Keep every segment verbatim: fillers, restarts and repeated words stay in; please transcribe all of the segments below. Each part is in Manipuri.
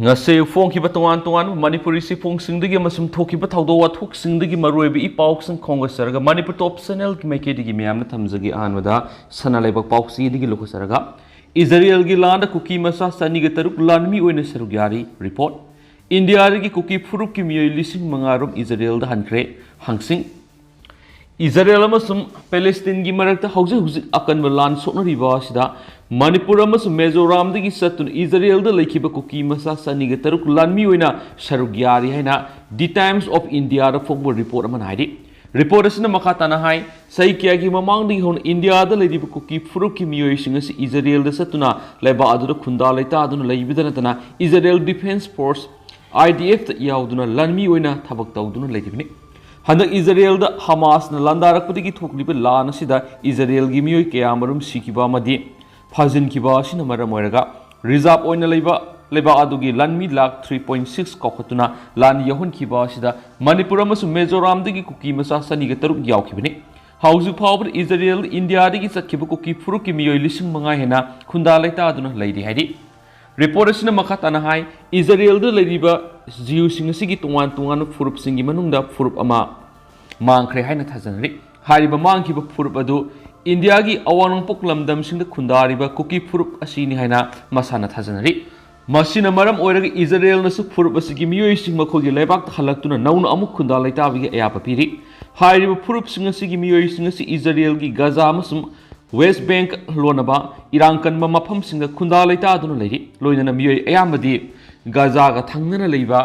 ꯉꯁꯤ ꯐꯣꯡꯈꯤꯕ ꯇꯣꯉꯥꯟ ꯇꯣꯉꯥꯟꯕ ꯃꯅꯤꯄꯨꯔꯤ ꯆꯦꯐꯣꯡꯁꯤꯡꯗꯒꯤ ꯑꯃꯁꯨꯡ ꯊꯣꯛꯈꯤꯕ ꯊꯧꯗꯣꯛ ꯋꯥꯊꯣꯛꯁꯤꯡꯗꯒꯤ ꯃꯔꯨꯑꯣꯏꯕ ꯏ ꯄꯥꯎꯁꯤꯡ ꯈꯣꯝꯒꯠꯆꯔꯒ ꯃꯅꯤꯄꯨꯔ ꯇꯣꯞ ꯆꯦꯅꯦꯜꯒꯤ ꯃꯥꯏꯀꯩꯗꯒꯤ ꯃꯌꯥꯝꯅ ꯊꯝꯖꯒꯦ꯫ ꯑꯍꯥꯟꯕꯗ ꯁꯅꯥ ꯂꯩꯕꯥꯛ ꯄꯥꯎꯆꯦꯗꯒꯤ ꯂꯧꯈꯠꯆꯔꯒ, ꯏꯖꯔꯦꯜꯒꯤ ꯂꯥꯟꯗ ꯀꯨꯀꯤ ꯃꯆꯥ ꯆꯅꯤꯒ ꯇꯔꯨꯛ ꯂꯥꯟꯃꯤ ꯑꯣꯏꯅ ꯁꯔꯨꯛ ꯌꯥꯔꯤ꯫ ꯔꯤꯄꯣꯔꯠ꯫ ꯏꯟꯗꯤꯌꯥꯗꯒꯤ ꯀꯨꯀꯤ ꯐꯨꯔꯨꯞꯀꯤ ꯃꯤꯑꯣꯏ ꯂꯤꯁꯤꯡ ꯃꯉꯥ ꯔꯣꯝ ꯏꯖꯔꯦꯜꯗ ꯍꯟꯈ꯭ꯔꯦ꯫ ꯍꯪꯁꯤꯡ꯫ ꯏꯖꯔꯦꯜ ꯑꯃꯁꯨꯡ ꯄꯦꯂꯦꯁꯇꯤꯟꯒꯤ ꯃꯔꯛꯇ ꯍꯧꯖꯤꯛ ꯍꯧꯖꯤꯛ ꯑꯀꯟꯕ ꯂꯥꯟ ꯁꯣꯛꯅꯔꯤꯕ ꯑꯁꯤꯗ ꯃꯅꯤꯄꯨꯔ ꯑꯃꯁꯨꯡ ꯃꯤꯖꯣꯔꯥꯝꯗꯒꯤ ꯆꯠꯇꯨꯅ ꯏꯖꯔꯦꯜꯗ ꯂꯩꯈꯤꯕ ꯀꯨꯀꯤ ꯃꯆꯥ ꯆꯅꯤꯒ ꯇꯔꯨꯛ ꯂꯥꯟꯃꯤ ꯑꯣꯏꯅ ꯁꯔꯨꯛ ꯌꯥꯔꯤ ꯍꯥꯏꯅ The Times of Indiaꯗ ꯐꯣꯡꯕ ꯔꯤꯄꯣꯔꯠ ꯑꯃꯅ ꯍꯥꯏꯔꯤ꯫ ꯔꯤꯄꯣꯔꯠ ꯑꯁꯤꯅ ꯃꯈꯥ ꯇꯥꯅ ꯍꯥꯏ, ꯆꯍꯤ ꯀꯌꯥꯒꯤ ꯃꯃꯥꯡꯗꯒꯤ ꯍꯧꯅ ꯏꯟꯗꯤꯌꯥꯗ ꯂꯩꯔꯤꯕ ꯀꯨꯀꯤ ꯐꯨꯔꯨꯞꯀꯤ ꯃꯤꯑꯣꯏꯁꯤꯡ ꯑꯁꯤ ꯏꯖꯔꯦꯜꯗ ꯆꯠꯇꯨꯅ ꯂꯩꯕꯥꯛ ꯑꯗꯨꯗ ꯈꯨꯟꯗꯥ ꯂꯩꯇꯥꯗꯨꯅ ꯂꯩꯕꯗ ꯅꯠꯇꯅ ꯏꯖꯔꯦꯜ ꯗꯤꯐꯦꯟꯁ ꯐꯣꯔꯁ, IDFꯇ ꯌꯥꯎꯗꯨꯅ ꯂꯥꯟꯃꯤ ꯑꯣꯏꯅ ꯊꯕꯛ ꯇꯧꯗꯨꯅ ꯂꯩꯔꯤꯕꯅꯤ꯫ ꯍꯟꯗꯛ ꯏꯖꯔꯦꯜꯗ ꯍꯃꯥꯁꯅ ꯂꯥꯟꯗꯥꯔꯛꯄꯗꯒꯤ ꯊꯣꯛꯂꯤꯕ ꯂꯥꯟ ꯑꯁꯤꯗ ꯏꯖꯔꯦꯜꯒꯤ ꯃꯤꯑꯣꯏ ꯀꯌꯥ ꯃꯔꯨꯝ ꯁꯤꯈꯤꯕ ꯑꯃꯗꯤ ꯐꯥꯖꯤꯟꯈꯤꯕ ꯑꯁꯤꯅ ꯃꯔꯝ ꯑꯣꯏꯔꯒ ꯔꯤꯖꯥꯔꯚ ꯑꯣꯏꯅ ꯂꯩꯕ ꯂꯩꯕꯥꯛ ꯑꯗꯨꯒꯤ ꯂꯥꯟꯃꯤ ꯂꯥꯈ three point six ꯀꯥꯎꯈꯠꯇꯨꯅ ꯂꯥꯟ ꯌꯥꯎꯍꯟꯈꯤꯕ ꯑꯁꯤꯗ ꯃꯅꯤꯄꯨꯔ ꯑꯃꯁꯨꯡ ꯃꯤꯖꯣꯔꯥꯝꯗꯒꯤ ꯀꯨꯀꯤ ꯃꯆꯥ ꯆꯅꯤꯒ ꯇꯔꯨꯛ ꯌꯥꯎꯈꯤꯕꯅꯤ꯫ ꯍꯧꯖꯤꯛ ꯐꯥꯎꯕꯗ ꯏꯖꯔꯦꯜ ꯏꯟꯗꯤꯌꯥꯗꯒꯤ ꯆꯠꯈꯤꯕ ꯀꯨꯀꯤ ꯐꯨꯔꯨꯞꯀꯤ ꯃꯤꯑꯣꯏ ꯂꯤꯁꯤꯡ ꯃꯉꯥ ꯍꯦꯟꯅ ꯈꯨꯟꯗꯥ ꯂꯩꯇꯥꯗꯨꯅ ꯂꯩꯔꯤ ꯍꯥꯏꯔꯤ꯫ ꯔꯤꯄꯣꯔꯠ ꯑꯁꯤꯅ ꯃꯈꯥ ꯇꯥꯅ ꯍꯥꯏ, ꯏꯖꯔꯦꯜꯗ ꯂꯩꯔꯤꯕ ꯖꯤꯎꯁꯤꯡ ꯑꯁꯤꯒꯤ ꯇꯣꯉꯥꯟ ꯇꯣꯉꯥꯟꯕ ꯐꯨꯔꯨꯞꯁꯤꯡꯒꯤ ꯃꯅꯨꯡꯗ ꯐꯨꯔꯨꯞ ꯑꯃ ꯃꯥꯡꯈ꯭ꯔꯦ ꯍꯥꯏꯅ ꯊꯥꯖꯅꯔꯤ꯫ ꯍꯥꯏꯔꯤꯕ ꯃꯥꯡꯈꯤꯕ ꯐꯨꯔꯨꯞ ꯑꯗꯨ ꯏꯟꯗꯤꯌꯥꯒꯤ ꯑꯋꯥꯡ ꯅꯣꯡꯄꯣꯛ ꯂꯝꯗꯝꯁꯤꯡꯗ ꯈꯨꯟꯗꯥꯔꯤꯕ ꯀꯨꯀꯤ ꯐꯨꯔꯨꯞ ꯑꯁꯤꯅꯤ ꯍꯥꯏꯅ ꯃꯁꯥꯅ ꯊꯥꯖꯅꯔꯤ꯫ ꯃꯁꯤꯅ ꯃꯔꯝ ꯑꯣꯏꯔꯒ ꯏꯖꯔꯦꯜꯅꯁꯨ ꯐꯨꯔꯨꯞ ꯑꯁꯤꯒꯤ ꯃꯤꯑꯣꯏꯁꯤꯡ ꯃꯈꯣꯏꯒꯤ ꯂꯩꯕꯥꯛꯇ ꯍꯜꯂꯛꯇꯨꯅ ꯅꯧꯅ ꯑꯃꯨꯛ ꯈꯨꯟꯗꯥ ꯂꯩꯇꯥꯕꯒꯤ ꯑꯌꯥꯕ ꯄꯤꯔꯤ꯫ ꯍꯥꯏꯔꯤꯕ ꯐꯨꯔꯨꯞꯁꯤꯡ ꯑꯁꯤꯒꯤ ꯃꯤꯑꯣꯏꯁꯤꯡ ꯑꯁꯤ ꯏꯖꯔꯦꯜꯒꯤ ꯒꯖꯥ ꯑꯃꯁꯨꯡ ꯋꯦꯁ ꯕꯦꯡꯛ ꯂꯣꯟꯅꯕ ꯏꯔꯥꯡ ꯀꯟꯕ ꯃꯐꯝꯁꯤꯡꯗ ꯈꯨꯟꯗꯥ ꯂꯩꯇꯥꯗꯨꯅ ꯂꯩꯔꯤ꯫ ꯂꯣꯏꯅꯅ ꯃꯤꯑꯣꯏ ꯑꯌꯥꯝꯕꯗꯤ ꯒꯖꯥꯒ ꯊꯪꯅꯅ ꯂꯩꯕ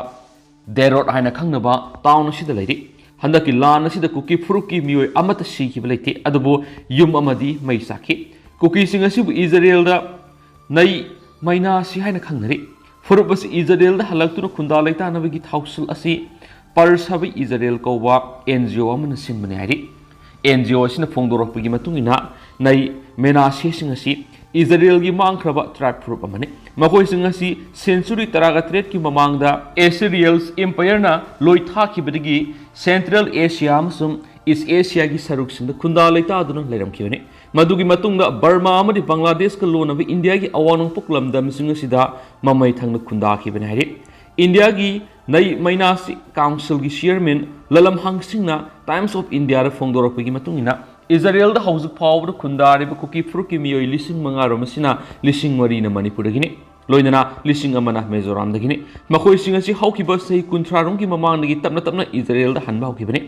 ꯗꯦꯔꯣꯠ ꯍꯥꯏꯅ ꯈꯪꯅꯕ ꯇꯥꯎꯟ ꯑꯁꯤꯗ ꯂꯩꯔꯤ꯫ ꯍꯟꯗꯛꯀꯤ ꯂꯥꯟ ꯑꯁꯤꯗ ꯀꯨꯀꯤ ꯐꯨꯔꯨꯞꯀꯤ ꯃꯤꯑꯣꯏ ꯑꯃꯠꯇ ꯁꯤꯈꯤꯕ ꯂꯩꯇꯦ, ꯑꯗꯨꯕꯨ ꯌꯨꯝ ꯑꯃꯗꯤ ꯃꯩ ꯆꯥꯛꯈꯤ꯫ ꯀꯨꯀꯤꯁꯤꯡ ꯑꯁꯤꯕꯨ ꯏꯖꯔꯦꯜꯗ ꯅꯩ ꯃꯩꯅꯥꯁꯤ ꯍꯥꯏꯅ ꯈꯪꯅꯔꯤ꯫ ꯐꯨꯔꯨꯞ ꯑꯁꯤ ꯏꯖꯔꯦꯜꯗ ꯍꯜꯂꯛꯇꯨꯅ ꯈꯨꯟꯗꯥ ꯂꯩꯇꯥꯅꯕꯒꯤ ꯊꯧꯁꯤꯜ ꯑꯁꯤ ꯄꯔꯁꯕꯩ ꯏꯖꯔꯦꯜ ꯀꯧꯕ NGO ꯑꯃꯅ ꯁꯤꯟꯕꯅꯤ ꯍꯥꯏꯔꯤ꯫ NGO ꯑꯁꯤꯅ ꯐꯣꯡꯗꯣꯔꯛꯄꯒꯤ ꯃꯇꯨꯡ ꯏꯟꯅ ꯅꯩ ꯃꯦꯅꯥꯁꯦꯁꯤꯡ ꯑꯁꯤ ꯏꯖꯔꯦꯜꯒꯤ ꯃꯥꯡꯈ꯭ꯔꯕ ꯇ꯭ꯔꯥꯏꯕ ꯐꯨꯔꯨꯞ ꯑꯃꯅꯤ꯫ ꯃꯈꯣꯏꯁꯤꯡ ꯑꯁꯤ ꯁꯦꯟꯆꯨꯔꯤ ꯇꯔꯥꯒ ꯇꯔꯦꯠꯀꯤ ꯃꯃꯥꯡꯗ ꯑꯦꯁꯤꯔꯤꯌꯜꯁ ꯏꯝꯄꯥꯌꯔꯅ ꯂꯣꯏꯊꯥꯈꯤꯕꯗꯒꯤ ꯁꯦꯟꯇ꯭ꯔꯦꯜ ꯑꯦꯁꯤꯌꯥ ꯑꯃꯁꯨꯡ ꯏꯁ ꯑꯦꯁꯤꯌꯥꯒꯤ ꯁꯔꯨꯛꯁꯤꯡꯗ ꯈꯨꯟꯗꯥ ꯂꯩꯇꯥꯗꯨꯅ ꯂꯩꯔꯝꯈꯤꯕꯅꯤ꯫ ꯃꯗꯨꯒꯤ ꯃꯇꯨꯡꯗ ꯕꯔꯃꯥ ꯑꯃꯗꯤ ꯕꯪꯒ꯭ꯂꯥꯗꯦꯁꯀ ꯂꯣꯟꯅꯕ ꯏꯟꯗꯤꯌꯥꯒꯤ ꯑꯋꯥꯡ ꯅꯣꯡꯄꯣꯛ ꯂꯝꯗꯝꯁꯤꯡ ꯑꯁꯤꯗ ꯃꯃꯩ ꯊꯪꯅ ꯈꯨꯟꯗꯥꯈꯤꯕꯅꯤ ꯍꯥꯏꯔꯤ꯫ ꯏꯟꯗꯤꯌꯥꯒꯤ ꯅꯩ ꯃꯩꯅꯥꯁꯤ ꯀꯥꯎꯟꯁꯤꯜꯒꯤ ꯆꯤꯌꯔꯃꯦꯟ ꯂꯂꯝ ꯍꯪꯁꯤꯡꯅ ꯇꯥꯏꯝꯁ ꯑꯣꯐ ꯏꯟꯗꯤꯌꯥꯗ ꯐꯣꯡꯗꯣꯔꯛꯄꯒꯤ ꯃꯇꯨꯡ ꯏꯟꯅ, ꯏꯖꯔꯦꯜꯗ ꯍꯧꯖꯤꯛ ꯐꯥꯎꯕꯗ ꯈꯨꯟꯗꯥꯔꯤꯕ ꯀꯨꯀꯤ ꯐꯨꯔꯨꯞꯀꯤ ꯃꯤꯑꯣꯏ ꯂꯤꯁꯤꯡ ꯃꯉꯥ ꯔꯣꯝ ꯑꯁꯤꯅ ꯂꯤꯁꯤꯡ ꯃꯔꯤꯅ ꯃꯅꯤꯄꯨꯔꯗꯒꯤꯅꯤ꯫ ꯂꯣꯏꯅꯅ ꯂꯤꯁꯤꯡ ꯑꯃꯅ ꯃꯤꯖꯣꯔꯥꯝꯗꯒꯤꯅꯤ꯫ ꯃꯈꯣꯏꯁꯤꯡ ꯑꯁꯤ ꯍꯧꯈꯤꯕ ꯆꯍꯤ ꯀꯨꯟꯊ꯭ꯔꯥ ꯔꯣꯝꯒꯤ ꯃꯃꯥꯡꯗꯒꯤ ꯇꯞꯅ ꯇꯞꯅ ꯏꯖꯔꯦꯜꯗ ꯍꯟꯕ ꯍꯧꯈꯤꯕꯅꯤ꯫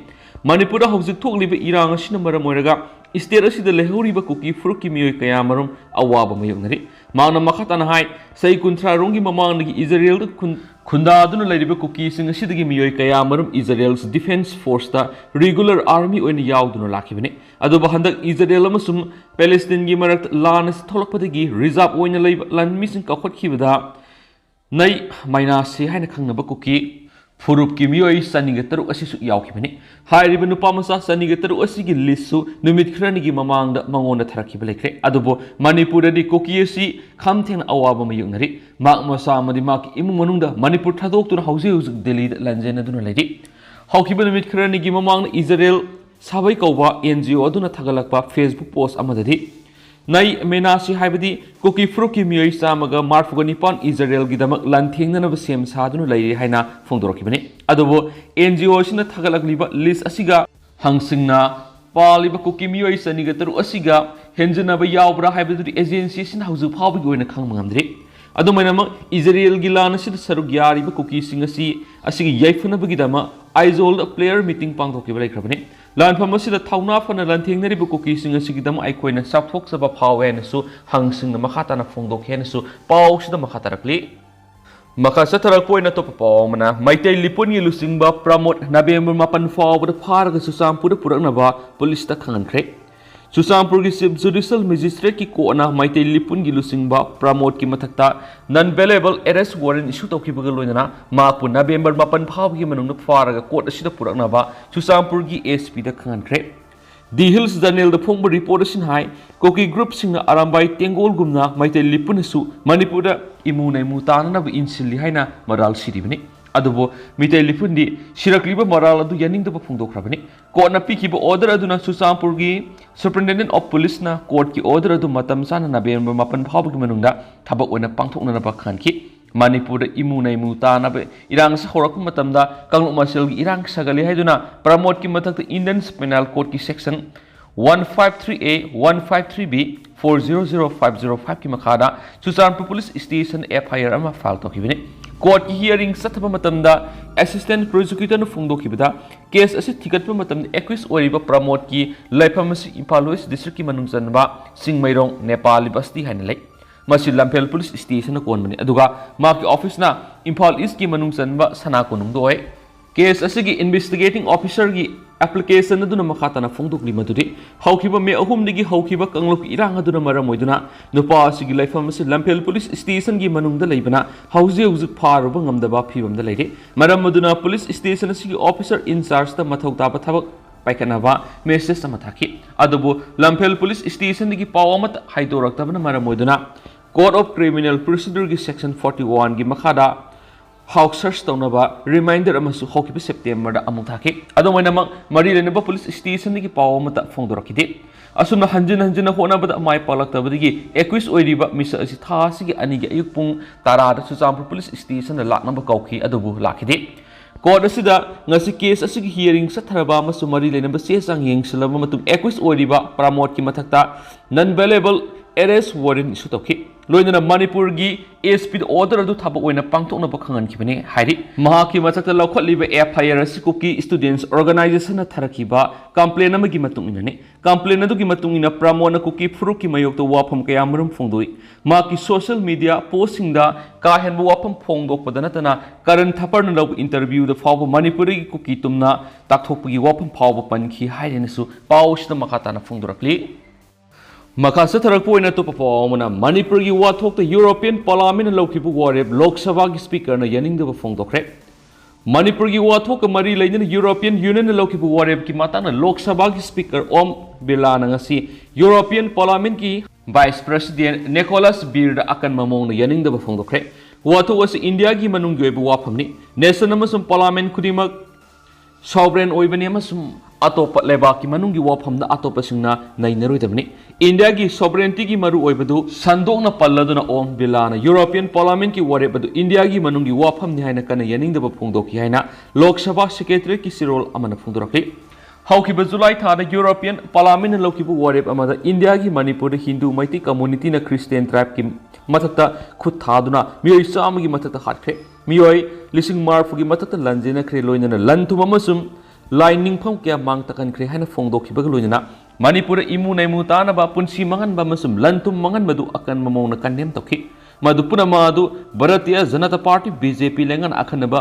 ꯃꯅꯤꯄꯨꯔꯗ ꯍꯧꯖꯤꯛ ꯊꯣꯛꯂꯤꯕ ꯏꯔꯥꯡ ꯑꯁꯤꯅ ꯃꯔꯝ ꯑꯣꯏꯔꯒ state ꯑꯁꯤꯗ ꯂꯩꯍꯧꯔꯤꯕ ꯀꯨꯀꯤ ꯐꯨꯔꯨꯞꯀꯤ ꯃꯤꯑꯣꯏ ꯀꯌꯥ ꯃꯔꯨꯝ ꯑꯋꯥꯕ ꯃꯥꯌꯣꯛꯅꯔꯤ꯫ ꯃꯍꯥꯛꯅ ꯃꯈꯥ ꯇꯥꯅ ꯍꯥꯏ, ꯆꯍꯤ ꯀꯨꯟꯊ꯭ꯔꯥ ꯔꯣꯝꯒꯤ ꯃꯃꯥꯡꯗꯒꯤ ꯏꯖꯔꯦꯜꯗ ꯈꯨꯟ-, ꯈꯨꯟꯗꯥꯗꯨꯅ ꯂꯩꯔꯤꯕ ꯀꯨꯀꯤꯁꯤꯡ ꯑꯁꯤꯗꯒꯤ ꯃꯤꯑꯣꯏ ꯀꯌꯥ ꯃꯔꯨꯝ ꯏꯖꯔꯦꯜꯁ ꯗꯤꯐꯦꯟꯁ ꯐꯣꯔꯁꯇ ꯔꯤꯒꯨꯂꯔ ꯑꯥꯔꯃꯤ ꯑꯣꯏꯅ ꯌꯥꯎꯗꯨꯅ ꯂꯥꯛꯈꯤꯕꯅꯤ꯫ ꯑꯗꯨꯕꯨ ꯍꯟꯗꯛ ꯏꯖꯔꯦꯜ ꯑꯃꯁꯨꯡ ꯄꯦꯂꯦꯁꯇꯤꯟꯒꯤ ꯃꯔꯛꯇ ꯂꯥꯟ ꯑꯁꯤ ꯊꯣꯛꯂꯛꯄꯗꯒꯤ ꯔꯤꯖꯥꯔꯚ ꯑꯣꯏꯅ ꯂꯩꯕ ꯂꯥꯟꯃꯤꯁꯤꯡ ꯀꯥꯎꯈꯠꯈꯤꯕꯗ ꯅꯩ ꯃꯩꯅꯥꯁꯤ ꯍꯥꯏꯅ ꯈꯪꯅꯕ ꯀꯨꯀꯤ ꯐꯨꯔꯨꯞꯀꯤ ꯃꯤꯑꯣꯏ ꯆꯅꯤꯒ ꯇꯔꯨꯛ ꯑꯁꯤꯁꯨ ꯌꯥꯎꯈꯤꯕꯅꯤ꯫ ꯍꯥꯏꯔꯤꯕ ꯅꯨꯄꯥ ꯃꯆꯥ ꯆꯅꯤꯒ ꯇꯔꯨꯛ ꯑꯁꯤꯒꯤ ꯂꯤꯁꯁꯨ ꯅꯨꯃꯤꯠ ꯈꯔꯅꯤꯒꯤ ꯃꯃꯥꯡꯗ ꯃꯉꯣꯟꯗ ꯊꯥꯔꯛꯈꯤꯕ ꯂꯩꯈ꯭ꯔꯦ꯫ ꯑꯗꯨꯕꯨ ꯃꯅꯤꯄꯨꯔꯗꯗꯤ ꯀꯨꯀꯤ ꯑꯁꯤ ꯈꯝ ꯊꯦꯡꯅ ꯑꯋꯥꯕ ꯃꯥꯌꯣꯛꯅꯔꯤ꯫ ꯃꯍꯥꯛ ꯃꯁꯥ ꯑꯃꯗꯤ ꯃꯍꯥꯛꯀꯤ ꯏꯃꯨꯡ ꯃꯅꯨꯡꯗ ꯃꯅꯤꯄꯨꯔ ꯊꯥꯗꯣꯛꯇꯨꯅ ꯍꯧꯖꯤꯛ ꯍꯧꯖꯤꯛ ꯗꯦꯜꯂꯤꯗ ꯂꯥꯟꯖꯦꯟꯅꯗꯨꯅ ꯂꯩꯔꯤ꯫ ꯍꯧꯈꯤꯕ ꯅꯨꯃꯤꯠ ꯈꯔꯅꯤꯒꯤ ꯃꯃꯥꯡꯗ ꯏꯖꯔꯦꯜ ꯁꯥꯕꯩ ꯀꯧꯕ NGO ꯑꯗꯨꯅ ꯊꯥꯒꯠꯂꯛꯄ Facebook post ꯑꯃꯗꯗꯤ, ꯅꯩ ꯃꯩꯅꯥꯁꯤ ꯍꯥꯏꯕꯗꯤ ꯀꯨꯀꯤ ꯐꯨꯔꯨꯞꯀꯤ ꯃꯤꯑꯣꯏ ꯆꯥꯝꯃꯒ ꯃꯔꯤꯐꯨꯒ ꯅꯤꯄꯥꯟ ꯏꯖꯔꯦꯜꯒꯤꯗꯃꯛ ꯂꯥꯟꯊꯦꯡꯅꯅꯕ ꯁꯦꯝ ꯁꯥꯗꯨꯅ ꯂꯩꯔꯤ ꯍꯥꯏꯅ ꯐꯣꯡꯗꯣꯔꯛꯈꯤꯕꯅꯤ꯫ ꯑꯗꯨꯕꯨ NGO ꯑꯁꯤꯅ ꯊꯥꯒꯠꯂꯛꯂꯤꯕ list ꯑꯁꯤꯒ ꯍꯪꯁꯤꯡꯅ ꯄꯥꯜꯂꯤꯕ ꯀꯨꯀꯤ ꯃꯤꯑꯣꯏ ꯆꯅꯤꯒ ꯇꯔꯨꯛ ꯑꯁꯤꯒ ꯍꯦꯟꯖꯟꯅꯕ ꯌꯥꯎꯕ꯭ꯔꯥ ꯍꯥꯏꯕꯗꯨꯗꯤ agency ꯑꯁꯤꯅ ꯍꯧꯖꯤꯛ ꯐꯥꯎꯕꯒꯤ ꯑꯣꯏꯅ ꯈꯪꯕ ꯉꯝꯗ꯭ꯔꯤ꯫ ꯑꯗꯨꯃꯥꯏꯅꯃꯛ, ꯏꯖꯔꯦꯜꯒꯤ ꯂꯥꯟ ꯑꯁꯤꯗ ꯁꯔꯨꯛ ꯌꯥꯔꯤꯕ ꯀꯨꯀꯤꯁꯤꯡ ꯑꯁꯤ, ꯑꯁꯤꯒꯤ ꯌꯥꯏꯐꯅꯕꯒꯤꯗꯃꯛ ꯑꯥꯏꯖꯣꯜꯗ player meeting ꯄꯥꯡꯊꯣꯛꯈꯤꯕ ꯂꯩꯈ꯭ꯔꯕꯅꯤ꯫ ꯂꯥꯟꯐꯝ ꯑꯁꯤꯗ ꯊꯧꯅꯥ ꯐꯅ ꯂꯥꯟꯊꯦꯡꯅꯔꯤꯕ ꯀꯨꯀꯤꯁꯤꯡ ꯑꯁꯤꯒꯤꯗꯃꯛ ꯑꯩꯈꯣꯏꯅ ꯆꯥꯎꯊꯣꯛꯆꯕ ꯐꯥꯎꯋꯦ ꯍꯥꯏꯅꯁꯨ ꯍꯪꯁꯤꯡꯅ ꯃꯈꯥ ꯇꯥꯅ ꯐꯣꯡꯗꯣꯛꯈꯤ ꯍꯥꯏꯅꯁꯨ ꯄꯥꯎꯁꯤꯗ ꯃꯈꯥ ꯇꯥꯔꯛꯂꯤ꯫ ꯃꯈꯥ ꯆꯠꯊꯔꯛꯄ ꯑꯣꯏꯅ ꯑꯇꯣꯞꯄ ꯄꯥꯎ ꯑꯃꯅ, ꯃꯩꯇꯩ ꯂꯤꯄꯨꯟꯒꯤ ꯂꯨꯆꯤꯡꯕ ꯄ꯭ꯔꯃꯣꯗ ꯅꯕꯦꯝꯕꯔ ꯃꯥꯄꯟ ꯐꯥꯎꯕꯗ ꯐꯥꯔꯒ ꯆꯨꯔꯆꯥꯟꯄꯨꯔꯗ ꯄꯨꯔꯛꯅꯕ ꯄꯨꯂꯤꯁꯇ ꯈꯪꯍꯟꯈ꯭ꯔꯦ꯫ ꯆꯨꯔꯆꯥꯟꯄꯨꯔꯒꯤ Chief Judicial Magistrateꯀꯤ courtꯅ ꯃꯩꯇꯩ ꯂꯤꯄꯨꯟꯒꯤ ꯂꯨꯆꯤꯡꯕ ꯄ꯭ꯔꯃꯣꯗꯀꯤ ꯃꯊꯛꯇ non bailable arrest warrant issue ꯇꯧꯈꯤꯕꯒ ꯂꯣꯏꯅꯅ ꯃꯍꯥꯛꯄꯨ ꯅꯕꯦꯝꯕꯔ ꯃꯥꯄꯟ ꯐꯥꯎꯕꯒꯤ ꯃꯅꯨꯡꯗ ꯐꯥꯔꯒ court ꯑꯁꯤꯗ ꯄꯨꯔꯛꯅꯕ ꯆꯨꯔꯆꯥꯟꯄꯨꯔꯒꯤ SPꯗ ꯈꯪꯍꯟꯈ꯭ꯔꯦ꯫ The Hills Journalꯗ ꯐꯣꯡꯕ report ꯑꯁꯤꯅ ꯍꯥꯏ, ꯀꯨꯀꯤ groupꯁꯤꯡꯅ ꯑꯔꯥꯝꯕꯥꯏ ꯇꯦꯡꯒꯣꯜꯒꯨꯝꯅ ꯃꯩꯇꯩ ꯂꯤꯄꯨꯟꯅꯁꯨ ꯃꯅꯤꯄꯨꯔꯗ ꯏꯃꯨ ꯅꯩꯃꯨ ꯇꯥꯅꯅꯕ ꯏꯟꯁꯤꯜꯂꯤ ꯍꯥꯏꯅ ꯃꯔꯥꯜ ꯁꯤꯔꯤꯕꯅꯤ꯫ ꯑꯗꯨꯕꯨ ꯃꯤꯇꯩ ꯂꯤꯐꯨꯟꯗꯤ ꯁꯤꯔꯛꯂꯤꯕ ꯃꯔꯥꯜ ꯑꯗꯨ ꯌꯥꯅꯤꯡꯗꯕ ꯐꯣꯡꯗꯣꯛꯈ꯭ꯔꯕꯅꯤ꯫ ꯀꯣꯔꯠꯅ ꯄꯤꯈꯤꯕ order ꯑꯗꯨꯅ ꯆꯨꯔꯆꯥꯟꯄꯨꯔꯒꯤ Superintendent of Policeꯅ ꯀꯣꯔꯠꯀꯤ order ꯑꯗꯨ ꯃꯇꯝ ꯆꯥꯅ ꯅꯕꯦꯝꯕꯔ ꯃꯥꯄꯟ ꯐꯥꯎꯕꯒꯤ ꯃꯅꯨꯡꯗ ꯊꯕꯛ ꯑꯣꯏꯅ ꯄꯥꯡꯊꯣꯛꯅꯅꯕ ꯈꯪꯍꯟꯈꯤ꯫ ꯃꯅꯤꯄꯨꯔꯗ ꯏꯃꯨ ꯅꯩꯃꯨ ꯇꯥꯅꯕ ꯏꯔꯥꯡ ꯑꯁꯤ ꯍꯧꯔꯛꯄ ꯃꯇꯝꯗ ꯀꯥꯡꯂꯨꯞ ꯃꯁꯦꯜꯒꯤ ꯏꯔꯥꯡ ꯁꯥꯒꯠꯂꯤ ꯍꯥꯏꯗꯨꯅ ꯄ꯭ꯔꯃꯣꯗꯀꯤ ꯃꯊꯛꯇ Indian Penal Codeꯀꯤ section one five three A, one five three B, four zero zero five zero fiveꯀꯤ ꯃꯈꯥꯗ Churachandpur police stationꯗ F I R ꯑꯃ file ꯇꯧꯈꯤꯕꯅꯤ꯫ ꯀꯣꯔꯠꯀꯤ hearing ꯆꯠꯊꯕ ꯃꯇꯝꯗ assistant prosecutorꯅ ꯐꯣꯡꯗꯣꯛꯈꯤꯕꯗ, case ꯑꯁꯤ ꯊꯤꯒꯠꯄ ꯃꯇꯝꯗ accused ꯑꯣꯏꯔꯤꯕ ꯄ꯭ꯔꯃꯣꯗꯀꯤ ꯂꯩꯐꯝ ꯑꯁꯤ ꯏꯝꯐꯥꯜ West districtꯀꯤ ꯃꯅꯨꯡ ꯆꯟꯕ ꯆꯤꯡꯃꯩꯔꯣꯡ Nepali ꯕꯁꯇꯤ ꯍꯥꯏꯅ ꯂꯩ꯫ ꯃꯁꯤ ꯂꯝꯐꯦꯜ police stationꯅ ꯀꯣꯟꯕꯅꯤ, ꯑꯗꯨꯒ ꯃꯍꯥꯛꯀꯤ officeꯅ ꯏꯝꯐꯥꯜ Eastꯀꯤ ꯃꯅꯨꯡ ꯆꯟꯕ ꯁꯅꯥ ꯀꯣꯅꯨꯡꯗ ꯑꯣꯏ꯫ Case ꯑꯁꯤꯒꯤ investigating officerꯒꯤ application ꯑꯗꯨꯅ ꯃꯈꯥ ꯇꯥꯅ ꯐꯣꯡꯗꯣꯛꯂꯤ ꯃꯗꯨꯗꯤ, ꯍꯧꯈꯤꯕ ꯃꯦ ꯑꯍꯨꯝꯗꯒꯤ ꯍꯧꯈꯤꯕ ꯀꯥꯡꯂꯨꯞꯀꯤ ꯏꯔꯥꯡ ꯑꯗꯨꯅ ꯃꯔꯝ ꯑꯣꯏꯗꯨꯅ ꯅꯨꯄꯥ ꯑꯁꯤꯒꯤ ꯂꯩꯐꯝ ꯑꯁꯤ ꯂꯝꯐꯦꯜ police stationꯒꯤ ꯃꯅꯨꯡꯗ ꯂꯩꯕꯅ ꯍꯧꯖꯤꯛ ꯍꯧꯖꯤꯛ ꯐꯥꯔꯨꯕ ꯉꯝꯗꯕ ꯐꯤꯕꯝꯗ ꯂꯩꯔꯦ꯫ ꯃꯔꯝ ꯑꯗꯨꯅ police station ꯑꯁꯤꯒꯤ officer in chargeꯇ ꯃꯊꯧ ꯇꯥꯕ ꯊꯕꯛ ꯄꯥꯏꯈꯠꯅꯕ message ꯑꯃ ꯊꯥꯈꯤ꯫ ꯑꯗꯨꯕꯨ ꯂꯝꯐꯦꯜ police stationꯗꯒꯤ ꯄꯥꯎ ꯑꯃꯠꯇ ꯍꯥꯏꯗꯣꯔꯛꯇꯕꯅ ꯃꯔꯝ ꯑꯣꯏꯗꯨꯅ Code of Criminal Procedureꯒꯤ section forty oneꯒꯤ ꯃꯈꯥꯗ house search ꯇꯧꯅꯕ reminder ꯑꯃꯁꯨ ꯍꯧꯈꯤꯕ Septemberꯗ ꯑꯃꯨꯛ ꯊꯥꯈꯤ꯫ ꯑꯗꯨꯝ ꯑꯣꯏꯅꯃꯛ, ꯃꯔꯤ ꯂꯩꯅꯕ police stationꯗꯒꯤ ꯄꯥꯎ ꯑꯃꯠꯇ ꯐꯣꯡꯗꯣꯔꯛꯈꯤꯗꯦ꯫ ꯑꯁꯨꯝꯅ ꯍꯟꯖꯤꯟ ꯍꯟꯖꯤꯟꯅ ꯍꯣꯠꯅꯕꯗ ꯃꯥꯏ ꯄꯥꯛꯂꯛꯇꯕꯗꯒꯤ accused ꯑꯣꯏꯔꯤꯕ ꯃꯤꯁꯛ ꯑꯁꯤ ꯊꯥ ꯑꯁꯤꯒꯤ ꯑꯅꯤꯒꯤ ꯑꯌꯨꯛ ꯄꯨꯡ ꯇꯔꯥꯗ ꯆꯨꯔꯆꯥꯟꯄꯨꯔ police stationꯗ ꯂꯥꯛꯅꯕ ꯀꯧꯈꯤ, ꯑꯗꯨꯕꯨ ꯂꯥꯛꯈꯤꯗꯦ꯫ Court ꯑꯁꯤꯗ ꯉꯁꯤ case ꯑꯁꯤꯒꯤ hearing ꯆꯠꯊꯔꯕ ꯑꯃꯁꯨꯡ ꯃꯔꯤ ꯂꯩꯅꯕ ꯆꯦ ꯆꯥꯡ ꯌꯦꯡꯁꯤꯜꯂꯕ ꯃꯇꯨꯡ, accused ꯑꯣꯏꯔꯤꯕ ꯄ꯭ꯔꯃꯣꯗꯀꯤ ꯃꯊꯛꯇ non bailable arrest warrant issue ꯇꯧꯈꯤ꯫ ꯂꯣꯏꯅꯅ ꯃꯅꯤꯄꯨꯔꯒꯤ S Pꯗ order ꯑꯗꯨ ꯊꯕꯛ ꯑꯣꯏꯅ ꯄꯥꯡꯊꯣꯛꯅꯕ ꯈꯪꯍꯟꯈꯤꯕꯅꯤ ꯍꯥꯏꯔꯤ꯫ ꯃꯍꯥꯛꯀꯤ ꯃꯊꯛꯇ ꯂꯧꯈꯠꯂꯤꯕ F I R ꯑꯁꯤ Kuki Students Organizationꯅ ꯊꯥꯔꯛꯈꯤꯕ complaint ꯑꯃꯒꯤ ꯃꯇꯨꯡ ꯏꯟꯅꯅꯤ꯫ Complaint ꯑꯗꯨꯒꯤ ꯃꯇꯨꯡ ꯏꯟꯅ, ꯄ꯭ꯔꯃꯣꯗꯅ ꯀꯨꯀꯤ ꯐꯨꯔꯨꯞꯀꯤ ꯃꯥꯌꯣꯛꯇ ꯋꯥꯐꯝ ꯀꯌꯥꯃꯔꯨꯝ ꯐꯣꯡꯗꯣꯛꯏ꯫ ꯃꯍꯥꯛꯀꯤ social media postꯁꯤꯡꯗ ꯀꯥ ꯍꯦꯟꯕ ꯋꯥꯐꯝ ꯐꯣꯡꯗꯣꯛꯄꯗ ꯅꯠꯇꯅ, ꯀꯔꯟ ꯊꯥꯄꯔꯅ ꯂꯧꯕ interviewꯗ ꯐꯥꯎꯕ ꯃꯅꯤꯄꯨꯔꯤꯒꯤ ꯀꯨꯀꯤ ꯇꯨꯝꯅ ꯇꯥꯛꯊꯣꯛꯄꯒꯤ ꯋꯥꯐꯝ ꯐꯥꯎꯕ ꯄꯟꯈꯤ ꯍꯥꯏꯔꯦꯅꯁꯨ ꯄꯥꯎ ꯑꯁꯤꯗ ꯃꯈꯥ ꯇꯥꯅ ꯐꯣꯡꯗꯣꯔꯛꯂꯤ꯫ ꯃꯈꯥ ꯆꯠꯊꯔꯛꯄ ꯑꯣꯏꯅ ꯑꯇꯣꯞꯄ ꯄꯥꯎ ꯑꯃꯅ, ꯃꯅꯤꯄꯨꯔꯒꯤ ꯋꯥꯊꯣꯛꯇ European Parliamentꯅ ꯂꯧꯈꯤꯕ ꯋꯥꯔꯦꯞ Lok Sabhaꯒꯤ Speakerꯅ ꯌꯥꯅꯤꯡꯗꯕ ꯐꯣꯡꯗꯣꯛꯈ꯭ꯔꯦ꯫ ꯃꯅꯤꯄꯨꯔꯒꯤ ꯋꯥꯊꯣꯛꯀ ꯃꯔꯤ ꯂꯩꯅꯅ European Unionꯅ ꯂꯧꯈꯤꯕ ꯋꯥꯔꯦꯞꯀꯤ ꯃꯇꯥꯡꯗ Lok Sabhaꯒꯤ Speaker Om Birlana ꯉꯁꯤ European Parliamentꯀꯤ Vice President Nicolas Beerꯗ ꯑꯀꯟꯕ ꯃꯑꯣꯡꯗ ꯌꯥꯅꯤꯡꯗꯕ ꯐꯣꯡꯗꯣꯛꯈ꯭ꯔꯦ꯫ ꯋꯥꯊꯣꯛ ꯑꯁꯤ ꯏꯟꯗꯤꯌꯥꯒꯤ ꯃꯅꯨꯡꯒꯤ ꯑꯣꯏꯕ ꯋꯥꯐꯝꯅꯤ꯫ Nation ꯑꯃꯁꯨꯡ parliament ꯈꯨꯗꯤꯡꯃꯛ sovereign ꯑꯣꯏꯕꯅꯤ ꯑꯃꯁꯨꯡ ꯑꯇꯣꯞꯄ ꯂꯩꯕꯥꯛꯀꯤ ꯃꯅꯨꯡꯒꯤ ꯋꯥꯐꯝꯗ ꯑꯇꯣꯞꯄꯁꯤꯡꯅ ꯅꯩꯅꯔꯣꯏꯗꯕꯅꯤ꯫ ꯏꯟꯗꯤꯌꯥꯒꯤ sovereigntyꯒꯤ ꯃꯔꯨꯑꯣꯏꯕꯗꯨ ꯁꯟꯗꯣꯛꯅ ꯄꯜꯂꯗꯨꯅ ꯑꯣꯝ ꯕꯤꯔꯂꯥꯅ European Parliamentꯀꯤ ꯋꯥꯔꯦꯞ ꯑꯗꯨ ꯏꯟꯗꯤꯌꯥꯒꯤ ꯃꯅꯨꯡꯒꯤ ꯋꯥꯐꯝꯅꯤ ꯍꯥꯏꯅ ꯀꯟꯅ ꯌꯥꯅꯤꯡꯗꯕ ꯐꯣꯡꯗꯣꯛꯈꯤ ꯍꯥꯏꯅ ꯂꯣꯛ ꯁꯚꯥ Secretariatꯀꯤ ꯆꯦꯔꯣꯜ ꯑꯃꯅ ꯐꯣꯡꯗꯣꯔꯛꯂꯤ꯫ ꯍꯧꯈꯤꯕ July ꯊꯥꯗ European Parliamentꯅ ꯂꯧꯈꯤꯕ ꯋꯥꯔꯦꯞ ꯑꯃꯗ ꯏꯟꯗꯤꯌꯥꯒꯤ ꯃꯅꯤꯄꯨꯔꯗ ꯍꯤꯟꯗꯨ ꯃꯩꯇꯩ communityꯅ Christian tribeꯀꯤ ꯃꯊꯛꯇ ꯈꯨꯠ ꯊꯥꯗꯨꯅ ꯃꯤꯑꯣꯏ ꯆꯥꯝꯃꯒꯤ ꯃꯊꯛꯇ ꯍꯥꯠꯈ꯭ꯔꯦ꯫ ꯃꯤꯑꯣꯏ ꯂꯤꯁꯤꯡ ꯃꯔꯤꯐꯨꯒꯤ ꯃꯊꯛꯇ ꯂꯥꯟꯖꯦꯟꯅꯈ꯭ꯔꯦ, ꯂꯣꯏꯅꯅ ꯂꯟ ꯊꯨꯝ ꯑꯃꯁꯨꯡ ꯂꯥꯏꯅꯤꯡꯐꯝ ꯀꯌꯥ ꯃꯥꯡ ꯇꯥꯛꯍꯟꯈ꯭ꯔꯦ ꯍꯥꯏꯅ ꯐꯣꯡꯗꯣꯛꯈꯤꯕꯒ ꯂꯣꯏꯅꯅ ꯃꯅꯤꯄꯨꯔꯗ ꯏꯃꯨ ꯅꯩꯃꯨ ꯇꯥꯅꯕ, ꯄꯨꯟꯁꯤ ꯃꯥꯡꯍꯟꯕ ꯑꯃꯁꯨꯡ ꯂꯟ ꯊꯨꯝ ꯃꯥꯡꯍꯟꯕꯗꯨ ꯑꯀꯟꯕ ꯃꯑꯣꯡꯗ condemn ꯇꯧꯈꯤ꯫ ꯃꯗꯨ ꯄꯨꯝꯅꯃꯛ ꯑꯗꯨ ꯚꯥꯔꯇꯤꯌ ꯖꯅꯇꯥ ꯄꯥꯔꯇꯤ, BJP, ꯂꯩꯉꯥꯛꯅ ꯑꯈꯟꯅꯕ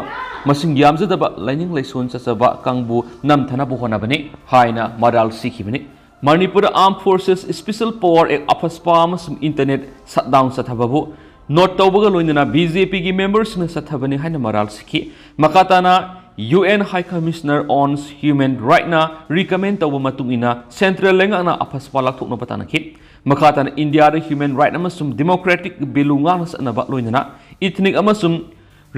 ꯃꯁꯤꯡ ꯌꯥꯝꯖꯗꯕ ꯂꯥꯏꯅꯤꯡ ꯂꯥꯏꯁꯣꯟ ꯆꯠꯆꯕ ꯀꯥꯡꯕꯨ ꯅꯝꯊꯅꯕ ꯍꯣꯠꯅꯕꯅꯤ ꯍꯥꯏꯅ ꯃꯔꯥꯜ ꯁꯤꯈꯤꯕꯅꯤ꯫ ꯃꯅꯤꯄꯨꯔꯗ Armed Forces Special Power Act, AFSPA ꯑꯃꯁꯨꯡ internet shutdown ꯆꯠꯊꯕꯕꯨ note ꯇꯧꯕꯒ ꯂꯣꯏꯅꯅ BJPꯒꯤ memberꯁꯤꯡꯅ ꯆꯠꯊꯕꯅꯤ ꯍꯥꯏꯅ ꯃꯔꯥꯜ ꯁꯤꯈꯤ꯫ ꯃꯈꯥ ꯇꯥꯅ UN High Commissioner on Human Rightꯅ recommend ꯇꯧꯕ ꯃꯇꯨꯡ ꯏꯟꯅ central ꯂꯩꯉꯥꯛꯅ AFSPA ꯂꯧꯊꯣꯛꯅꯕ ꯇꯥꯟꯅꯈꯤ꯫ ꯃꯈꯥ ꯇꯥꯅ ꯏꯟꯗꯤꯌꯥꯗ human right ꯑꯃꯁꯨꯡ democratic value ꯉꯥꯛꯅ ꯆꯠꯅꯕ ꯂꯣꯏꯅꯅ ethnic ꯑꯃꯁꯨꯡ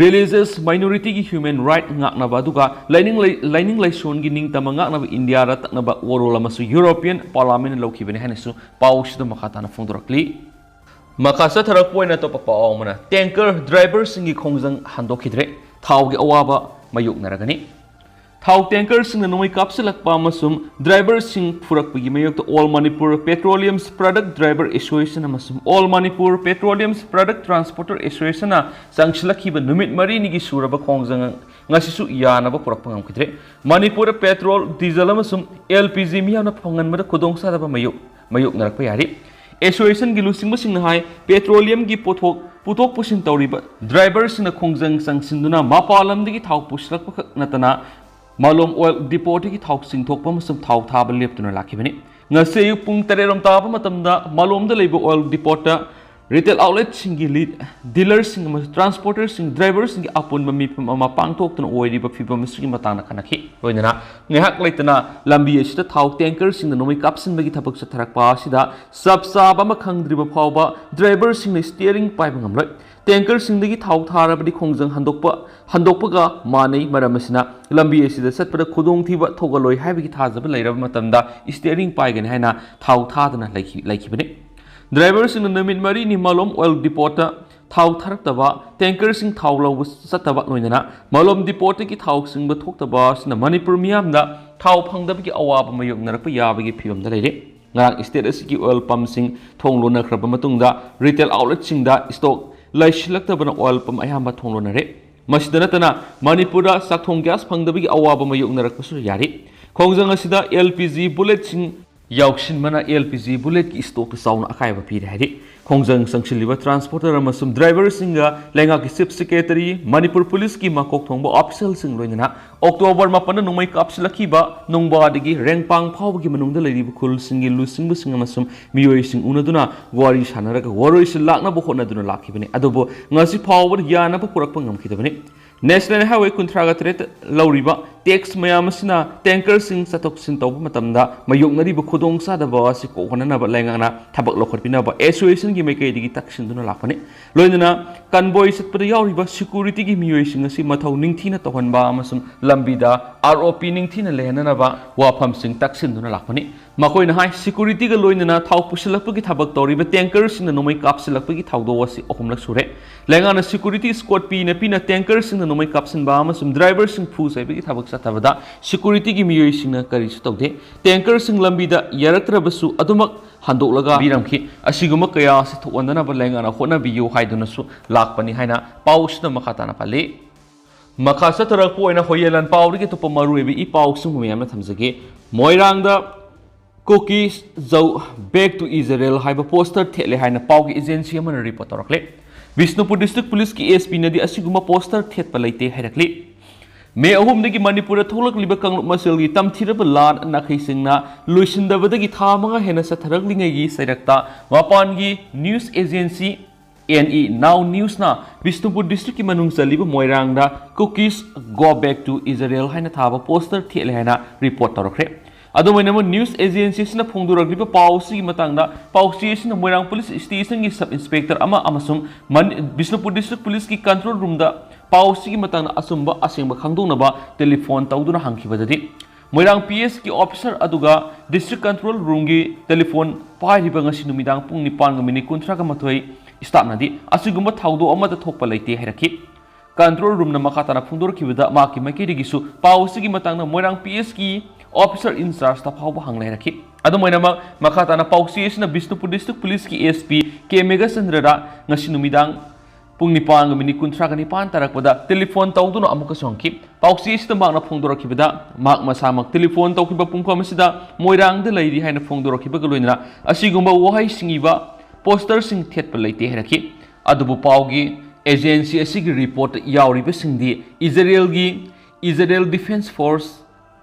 religious minorityꯒꯤ human right ꯉꯥꯛꯅꯕ ꯑꯗꯨꯒ ꯂꯥꯏꯅꯤꯡ ꯂꯩ-, ꯂꯥꯏꯅꯤꯡ ꯂꯥꯏꯁꯣꯟꯒꯤ ꯅꯤꯡꯇꯝꯕ ꯉꯥꯛꯅꯕ ꯏꯟꯗꯤꯌꯥꯗ ꯇꯛꯅꯕ ꯋꯥꯔꯣꯜ ꯑꯃꯁꯨ European Parliamentꯅ ꯂꯧꯈꯤꯕꯅꯤ ꯍꯥꯏꯅꯁꯨ ꯄꯥꯎꯁꯤꯗ ꯃꯈꯥ ꯇꯥꯅ ꯐꯣꯡꯗꯣꯔꯛꯂꯤ꯫ ꯃꯈꯥ ꯆꯠꯊꯔꯛꯄ ꯑꯣꯏꯅ ꯑꯇꯣꯞꯄ ꯄꯥꯎ ꯑꯃꯅ, tanker driverꯁꯤꯡꯒꯤ ꯈꯣꯡꯖꯪ ꯍꯟꯗꯣꯛꯈꯤꯗ꯭ꯔꯦ, ꯊꯥꯎꯒꯤ ꯑꯋꯥꯕ ꯃꯥꯌꯣꯛꯅꯔꯒꯅꯤ꯫ ꯊꯥꯎ tankerꯁꯤꯡꯅ ꯅꯣꯡꯃꯩ ꯀꯥꯞꯁꯤꯜꯂꯛꯄ ꯑꯃꯁꯨꯡ driverꯁꯤꯡ ꯐꯨꯔꯛꯄꯒꯤ ꯃꯥꯌꯣꯛꯇ All Manipur Petroleum Product Driver Association ꯑꯃꯁꯨꯡ All Manipur Petroleum Product Transporter Associationꯅ ꯆꯪꯁꯤꯜꯂꯛꯈꯤꯕ ꯅꯨꯃꯤꯠ ꯃꯔꯤꯅꯤꯒꯤ ꯁꯨꯔꯕ ꯈꯣꯡꯖꯪ ꯉꯁꯤꯁꯨ ꯌꯥꯅꯕ ꯄꯨꯔꯛꯄ ꯉꯝꯈꯤꯗ꯭ꯔꯦ꯫ ꯃꯅꯤꯄꯨꯔꯗ petrol, diesel ꯑꯃꯁꯨꯡ LPG ꯃꯤꯌꯥꯝꯅ ꯐꯪꯍꯟꯕꯗ ꯈꯨꯗꯣꯡꯆꯥꯗꯕ ꯃꯥꯌꯣꯛ-, ꯃꯥꯌꯣꯛꯅꯔꯛꯄ ꯌꯥꯔꯤ꯫ Associationꯒꯤ ꯂꯨꯆꯤꯡꯕꯁꯤꯡꯅ ꯍꯥꯏ, petroleumꯒꯤ ꯄꯣꯠꯊꯣꯛ ꯄꯨꯊꯣꯛ ꯄꯨꯁꯤꯟ ꯇꯧꯔꯤꯕ driverꯁꯤꯡꯅ ꯈꯣꯡꯖꯪ ꯆꯪꯁꯤꯟꯗꯨꯅ ꯃꯄꯥꯟ ꯂꯝꯗꯒꯤ ꯊꯥꯎ ꯄꯨꯁꯤꯜꯂꯛꯄ ꯈꯛ ꯅꯠꯇꯅ ꯃꯥꯂꯣꯝ oil depotꯇꯒꯤ ꯊꯥꯎ ꯆꯤꯡꯊꯣꯛꯄ ꯑꯃꯁꯨꯡ ꯊꯥꯎ ꯊꯥꯕ ꯂꯦꯞꯇꯨꯅ ꯂꯥꯛꯈꯤꯕꯅꯤ꯫ ꯉꯁꯤ ꯑꯌꯨꯛ ꯄꯨꯡ ꯇꯔꯦꯠ ꯔꯣꯝ ꯇꯥꯕ ꯃꯇꯝꯗ ꯃꯥꯂꯣꯝꯗ ꯂꯩꯕ oil depotꯇ retail outletꯁꯤꯡꯒꯤ lead dealerꯁꯤꯡ ꯑꯃꯁꯨꯡ transporterꯁꯤꯡ, driverꯁꯤꯡꯒꯤ ꯑꯄꯨꯟꯕ ꯃꯤꯐꯝ ꯑꯃ ꯄꯥꯡꯊꯣꯛꯇꯨꯅ ꯑꯣꯏꯔꯤꯕ ꯐꯤꯕꯝ ꯑꯁꯤꯒꯤ ꯃꯇꯥꯡꯗ ꯈꯟꯅꯈꯤ꯫ ꯂꯣꯏꯅꯅ ꯉꯥꯏꯍꯥꯛ ꯂꯩꯇꯅ ꯂꯝꯕꯤ ꯑꯁꯤꯗ ꯊꯥꯎ tankerꯁꯤꯡꯅ ꯅꯣꯡꯃꯩ ꯀꯥꯞꯁꯤꯟꯕꯒꯤ ꯊꯕꯛ ꯆꯠꯊꯔꯛꯄ ꯑꯁꯤꯗ ꯆꯞ ꯆꯥꯕ ꯑꯃ ꯈꯪꯗ꯭ꯔꯤꯕ ꯐꯥꯎꯕ driverꯁꯤꯡꯅ steering ꯄꯥꯏꯕ ꯉꯝꯂꯣꯏ꯫ ꯇꯦꯡꯀꯔꯁꯤꯡꯗꯒꯤ ꯊꯥꯎ ꯊꯥꯔꯕꯗꯤ ꯈꯣꯡꯖꯪ ꯍꯟꯗꯣꯛꯄ ꯍꯟꯗꯣꯛꯄꯒ ꯃꯥꯟꯅꯩ꯫ ꯃꯔꯝ ꯑꯁꯤꯅ ꯂꯝꯕꯤ ꯑꯁꯤꯗ ꯆꯠꯄꯗ ꯈꯨꯗꯣꯡꯊꯤꯕ ꯊꯣꯛꯍꯜꯂꯣꯏ ꯍꯥꯏꯕꯒꯤ ꯊꯥꯖꯕ ꯂꯩꯔꯕ ꯃꯇꯝꯗ ꯏꯁꯇꯤꯌꯔꯤꯡ ꯄꯥꯏꯒꯅꯤ ꯍꯥꯏꯅ ꯊꯥꯎ ꯊꯥꯗꯅ ꯂꯩꯈꯤ- ꯂꯩꯈꯤꯕꯅꯤ꯫ ꯗ꯭ꯔꯥꯏꯚꯔꯁꯤꯡꯅ ꯅꯨꯃꯤꯠ ꯃꯔꯤꯅꯤ ꯃꯥꯂꯣꯝ ꯑꯣꯏꯜ ꯗꯤꯄꯣꯠꯇ ꯊꯥꯎ ꯊꯥꯔꯛꯇꯕ, ꯇꯦꯡꯀꯔꯁꯤꯡ ꯊꯥꯎ ꯂꯧꯕ ꯆꯠꯇꯕ, ꯂꯣꯏꯅꯅ ꯃꯥꯂꯣꯝ ꯗꯤꯄꯣꯠꯇꯒꯤ ꯊꯥꯎ ꯆꯤꯡꯕ ꯊꯣꯛꯇꯕ ꯑꯁꯤꯅ ꯃꯅꯤꯄꯨꯔ ꯃꯤꯌꯥꯝꯗ ꯊꯥꯎ ꯐꯪꯗꯕꯒꯤ ꯑꯋꯥꯕ ꯃꯥꯌꯣꯛꯅꯔꯛꯄ ꯌꯥꯕꯒꯤ ꯐꯤꯕꯝꯗ ꯂꯩꯔꯦ꯫ ꯉꯔꯥꯡ ꯏꯁꯇꯦꯠ ꯑꯁꯤꯒꯤ ꯑꯣꯏꯜ ꯄꯝꯁꯤꯡ ꯊꯣꯡ ꯂꯣꯟꯅꯈ꯭ꯔꯕ ꯃꯇꯨꯡꯗ ꯔꯤꯇꯦꯜ ꯑꯥꯎꯠꯂꯦꯠꯁꯤꯡꯗ ꯏꯁꯇꯣꯛ ꯂꯩꯁꯤꯜꯂꯛꯇꯕꯅ ꯑꯣꯏꯜ ꯄꯝ ꯑꯌꯥꯝꯕ ꯊꯣꯡ ꯂꯣꯟꯅꯔꯦ꯫ ꯃꯁꯤꯗ ꯅꯠꯇꯅ ꯃꯅꯤꯄꯨꯔꯗ ꯆꯥꯛꯊꯣꯡ ꯒ꯭ꯌꯥꯁ ꯐꯪꯗꯕꯒꯤ ꯑꯋꯥꯕ ꯃꯥꯌꯣꯛꯅꯔꯛꯄꯁꯨ ꯌꯥꯔꯤ꯫ ꯈꯣꯡꯖꯪ ꯑꯁꯤꯗ ꯑꯦꯜ ꯄꯤ ꯖꯤ ꯕꯨꯂꯦꯠꯁꯤꯡ ꯌꯥꯎꯁꯤꯟꯕꯅ ꯑꯦꯜ ꯄꯤ ꯖꯤ ꯕꯨꯂꯦꯠꯀꯤ ꯏꯁꯇꯣꯛꯇ ꯆꯥꯎꯅ ꯑꯀꯥꯏꯕ ꯄꯤꯔꯦ ꯍꯥꯏꯔꯤ꯫ ꯈꯣꯡꯖꯪ ꯆꯪꯁꯤꯜꯂꯤꯕ ꯇ꯭ꯔꯥꯟꯁꯄꯣꯔꯇꯔ ꯑꯃꯁꯨꯡ ꯗ꯭ꯔꯥꯏꯚꯔꯁꯤꯡꯒ ꯂꯩꯉꯥꯛꯀꯤ ꯆꯤꯐ ꯁꯦꯀ꯭ꯔꯦꯇꯔꯤ, ꯃꯅꯤꯄꯨꯔ ꯄꯨꯂꯤꯁꯀꯤ ꯃꯀꯣꯛ ꯊꯣꯡꯕ ꯑꯣꯐꯤꯁꯦꯜꯁꯤꯡ, ꯂꯣꯏꯅꯅ ꯑꯣꯛꯇꯣꯕꯔ ꯃꯥꯄꯟꯗ ꯅꯣꯡꯃꯩ ꯀꯥꯞꯁꯤꯜꯂꯛꯈꯤꯕ ꯅꯣꯡꯕꯥꯗꯒꯤ ꯔꯦꯡꯄꯥꯡ ꯐꯥꯎꯕꯒꯤ ꯃꯅꯨꯡꯗ ꯂꯩꯔꯤꯕ ꯈꯨꯜꯁꯤꯡꯒꯤ ꯂꯨꯆꯤꯡꯕꯁꯤꯡ ꯑꯃꯁꯨꯡ ꯃꯤꯑꯣꯏꯁꯤꯡ ꯎꯅꯗꯨꯅ ꯋꯥꯔꯤ ꯁꯥꯟꯅꯔꯒ ꯋꯥꯔꯣꯏꯁꯤꯟ ꯂꯥꯛꯅꯕ ꯍꯣꯠꯅꯗꯨꯅ ꯂꯥꯛꯈꯤꯕꯅꯤ꯫ ꯑꯗꯨꯕꯨ ꯉꯁꯤ ꯐꯥꯎꯕꯗ ꯌꯥꯅꯕ ꯄꯨꯔꯛꯄ ꯉꯝꯈꯤꯗꯕꯅꯤ꯫ ꯅꯦꯁꯅꯦꯜ ꯍꯥꯏꯋꯦ ꯀꯨꯟꯊ꯭ꯔꯥꯒ ꯇꯔꯦꯠ ꯂꯧꯔꯤꯕ ꯇꯦꯛꯁ ꯃꯌꯥꯝ ꯑꯁꯤꯅ ꯇꯦꯡꯀꯔꯁꯤꯡ ꯆꯠꯊꯣꯛ ꯆꯠꯁꯤꯟ ꯇꯧꯕ ꯃꯇꯝꯗ ꯃꯥꯌꯣꯛꯅꯔꯤꯕ ꯈꯨꯗꯣꯡꯆꯥꯗꯕ ꯑꯁꯤ ꯀꯣꯛꯍꯟꯅꯅꯕ ꯂꯩꯉꯥꯛꯅ ꯊꯕꯛ ꯂꯧꯈꯠꯄꯤꯅꯕ ꯑꯦꯁꯣꯁꯤꯌꯦꯁꯟꯒꯤ ꯃꯥꯏꯀꯩꯗꯒꯤ ꯇꯛꯁꯤꯟꯗꯨꯅ ꯂꯥꯛꯄꯅꯤ꯫ ꯂꯣꯏꯅꯅ ꯀꯟꯕꯣꯏ ꯆꯠꯄꯗ ꯌꯥꯎꯔꯤꯕ ꯁꯦꯀꯨꯔꯤꯇꯤꯒꯤ ꯃꯤꯑꯣꯏꯁꯤꯡ ꯑꯁꯤ ꯃꯊꯧ ꯅꯤꯡꯊꯤꯅ ꯇꯧꯍꯟꯕ ꯑꯃꯁꯨꯡ ꯂꯝꯕꯤꯗ ꯑꯥꯔ ꯑꯣ ꯄꯤ ꯅꯤꯡꯊꯤꯅ ꯂꯩꯍꯟꯅꯅꯕ ꯋꯥꯐꯝꯁꯤꯡ ꯇꯛꯁꯤꯟꯗꯨꯅ ꯂꯥꯛꯄꯅꯤ꯫ ꯃꯈꯣꯏꯅ ꯍꯥꯏ, ꯁꯦꯀꯨꯔꯤꯇꯤꯒ ꯂꯣꯏꯅꯅ ꯊꯥꯎ ꯄꯨꯁꯤꯜꯂꯛꯄꯒꯤ ꯊꯕꯛ ꯇꯧꯔꯤꯕ ꯇꯦꯡꯀꯔꯁꯤꯡꯅ ꯅꯣꯡꯃꯩ ꯀꯥꯞꯁꯤꯜꯂꯛꯄꯒꯤ ꯊꯧꯗꯣꯛ ꯑꯁꯤ ꯑꯍꯨꯝꯂꯛ ꯁꯨꯔꯦ꯫ ꯂꯩꯉꯥꯛꯅ ꯁꯦꯀꯨꯔꯤꯇꯤ ꯏꯁꯀꯣꯠ ꯄꯤꯅ ꯄꯤꯅ ꯇꯦꯡꯀꯔꯁꯤꯡꯅ ꯅꯣꯡꯃꯩ ꯀꯥꯞꯁꯤꯟꯕ ꯑꯃꯁꯨꯡ ꯗ꯭ꯔꯥꯏꯚꯔꯁꯤꯡ ꯐꯨ ꯆꯩꯕꯒꯤ ꯊꯕꯛ ꯆꯠꯊꯕꯗ ꯁꯦꯀꯨꯔꯤꯇꯤꯒꯤ ꯃꯤꯑꯣꯏꯁꯤꯡꯅ ꯀꯔꯤꯁꯨ ꯇꯧꯗꯦ꯫ ꯇꯦꯡꯀꯔꯁꯤꯡ ꯂꯝꯕꯤꯗ ꯌꯥꯔꯛꯇ꯭ꯔꯕꯁꯨ ꯑꯗꯨꯃꯛ ꯍꯟꯗꯣꯛꯂꯒ ꯄꯤꯔꯝꯈꯤ꯫ ꯑꯁꯤꯒꯨꯝꯕ ꯀꯌꯥ ꯑꯁꯤ ꯊꯣꯛꯍꯟꯗꯅꯕ ꯂꯩꯉꯥꯛꯅ ꯍꯣꯠꯅꯕꯤꯌꯨ ꯍꯥꯏꯗꯨꯅꯁꯨ ꯂꯥꯛꯄꯅꯤ ꯍꯥꯏꯅ ꯄꯥꯎ ꯑꯁꯤꯗ ꯃꯈꯥ ꯇꯥꯅ ꯄꯜꯂꯤ꯫ ꯃꯈꯥ ꯆꯠꯊꯔꯛꯄ ꯑꯣꯏꯅ ꯍꯣꯌꯦꯂꯟ ꯄꯥꯎꯗꯒꯤ ꯑꯇꯣꯞꯄ ꯃꯔꯨꯑꯣꯏꯕ ꯏ ꯄꯥꯎꯁꯤꯡꯕꯨ ꯃꯌꯥꯝꯅ ꯊꯝꯖꯒꯦ꯫ ꯃꯣꯏꯔꯥꯡꯗ "Cookies Go Back to Israel" ꯍꯥꯏꯕ ꯄꯣꯁꯇꯔ ꯊꯦꯠꯂꯦ ꯍꯥꯏꯅ ꯄꯥꯎꯒꯤ ꯑꯦꯖꯦꯟꯁꯤ ꯑꯃꯅ ꯔꯤꯄꯣꯔꯠ ꯇꯧꯔꯛꯂꯦ꯫ ꯕꯤꯁꯅꯨꯄꯨꯔ ꯗꯤꯁꯇ꯭ꯔꯤꯛ ꯄꯨꯂꯤꯁꯀꯤ ꯑꯦꯁ ꯄꯤꯅꯗꯤ ꯑꯁꯤꯒꯨꯝꯕ ꯄꯣꯁꯇꯔ ꯊꯦꯠꯄ ꯂꯩꯇꯦ ꯍꯥꯏꯔꯛꯂꯤ꯫ ꯃꯦ ꯑꯍꯨꯝꯗꯒꯤ ꯃꯅꯤꯄꯨꯔꯗ ꯊꯣꯛꯂꯛꯂꯤꯕ ꯀꯥꯡꯂꯨꯞ ꯃꯁꯦꯜꯒꯤ ꯇꯝꯊꯤꯔꯕ ꯂꯥꯟ ꯅꯥꯈꯩꯁꯤꯡꯅ ꯂꯣꯏꯁꯤꯟꯗꯕꯗꯒꯤ ꯊꯥ ꯃꯉꯥ ꯍꯦꯟꯅ ꯆꯠꯊꯔꯛꯂꯤꯉꯩꯒꯤ ꯆꯩꯔꯛꯇ ꯃꯄꯥꯟꯒꯤ ꯅ꯭ꯌꯨꯁ ꯑꯦꯖꯦꯟꯁꯤ ꯑꯦꯟ ꯏ ꯅꯥꯎ ꯅ꯭ꯌꯨꯁꯅ ꯕꯤꯁꯅꯨꯄꯨꯔ ꯗꯤꯁꯇ꯭ꯔꯤꯛꯀꯤ ꯃꯅꯨꯡ ꯆꯜꯂꯤꯕ ꯃꯣꯏꯔꯥꯡꯗ "Cookies Go Back to Israel" ꯍꯥꯏꯅ ꯊꯥꯕ ꯄꯣꯁꯇꯔ ꯊꯦꯠꯂꯦ ꯍꯥꯏꯅ ꯔꯤꯄꯣꯔꯠ ꯇꯧꯔꯛꯈ꯭ꯔꯦ꯫ ꯑꯗꯨꯝ ꯑꯣꯏꯅꯃꯛ news agency ꯑꯁꯤꯅ ꯐꯣꯡꯗꯣꯔꯛꯂꯤꯕ ꯄꯥꯎ ꯑꯁꯤꯒꯤ ꯃꯇꯥꯡꯗ, ꯄꯥꯎꯆꯦ ꯑꯁꯤꯅ ꯃꯣꯏꯔꯥꯡ police stationꯒꯤ sub inspector ꯑꯃ ꯑꯃꯁꯨꯡ ꯃꯟ-, ꯕꯤꯁꯅꯨꯄꯨꯔ district policeꯀꯤ control roomꯗ ꯄꯥꯎ ꯑꯁꯤꯒꯤ ꯃꯇꯥꯡꯗ ꯑꯆꯨꯝꯕ ꯑꯁꯦꯡꯕ ꯈꯪꯗꯣꯛꯅꯕ telephone ꯇꯧꯗꯨꯅ ꯍꯪꯈꯤꯕꯗꯗꯤ, ꯃꯣꯏꯔꯥꯡ PSꯀꯤ officer ꯑꯗꯨꯒ district control roomꯒꯤ telephone ꯄꯥꯏꯔꯤꯕ ꯉꯁꯤ ꯅꯨꯃꯤꯗꯥꯡ ꯄꯨꯡ ꯅꯤꯄꯥꯟꯒ minute ꯀꯨꯟꯊ꯭ꯔꯥꯒ ꯃꯥꯊꯣꯏ staffꯅꯗꯤ ꯑꯁꯤꯒꯨꯝꯕ ꯊꯧꯗꯣꯛ ꯑꯃꯠꯇ ꯊꯣꯛꯄ ꯂꯩꯇꯦ ꯍꯥꯏꯔꯛꯈꯤ꯫ Control roomꯅ ꯃꯈꯥ ꯇꯥꯅ ꯐꯣꯡꯗꯣꯔꯛꯈꯤꯕꯗ, ꯃꯍꯥꯛꯀꯤ ꯃꯥꯏꯀꯩꯗꯒꯤꯁꯨ ꯄꯥꯎ ꯑꯁꯤꯒꯤ ꯃꯇꯥꯡꯗ ꯃꯣꯏꯔꯥꯡ PSꯀꯤ officer in chargeꯇ ꯐꯥꯎꯕ ꯍꯪꯂꯦ ꯍꯥꯏꯔꯛꯈꯤ꯫ ꯑꯗꯨꯝ ꯑꯣꯏꯅꯃꯛ, ꯃꯈꯥ ꯇꯥꯅ ꯄꯥꯎꯆꯦ ꯑꯁꯤꯅ ꯕꯤꯁꯅꯨꯄꯨꯔ district policeꯀꯤ SP ꯀꯦ ꯃꯦꯘꯆꯟꯗ꯭ꯔꯗ ꯉꯁꯤ ꯅꯨꯃꯤꯗꯥꯡ ꯄꯨꯡ ꯅꯤꯄꯥꯟꯒ minute ꯀꯨꯟꯊ꯭ꯔꯥꯒ ꯅꯤꯄꯥꯟ ꯇꯥꯔꯛꯄꯗ telephone ꯇꯧꯗꯨꯅ ꯑꯃꯨꯛꯀꯁꯨ ꯍꯪꯈꯤ꯫ ꯄꯥꯎꯆꯦ ꯑꯁꯤꯗ ꯃꯍꯥꯛꯅ ꯐꯣꯡꯗꯣꯔꯛꯈꯤꯕꯗ, ꯃꯍꯥꯛ ꯃꯁꯥꯃꯛ telephone ꯇꯧꯈꯤꯕ ꯄꯨꯡꯐꯝ ꯑꯁꯤꯗ ꯃꯣꯏꯔꯥꯡꯗ ꯂꯩꯔꯤ ꯍꯥꯏꯅ ꯐꯣꯡꯗꯣꯔꯛꯈꯤꯕꯒ ꯂꯣꯏꯅꯅ ꯑꯁꯤꯒꯨꯝꯕ ꯋꯥꯍꯩꯁꯤꯡ ꯏꯕ posterꯁꯤꯡ ꯊꯦꯠꯄ ꯂꯩꯇꯦ ꯍꯥꯏꯔꯛꯈꯤ꯫ ꯑꯗꯨꯕꯨ ꯄꯥꯎꯒꯤ agency ꯑꯁꯤꯒꯤ reportꯇ ꯌꯥꯎꯔꯤꯕꯁꯤꯡꯗꯤ ꯏꯖꯔꯦꯜꯒꯤ Israel Defense Force,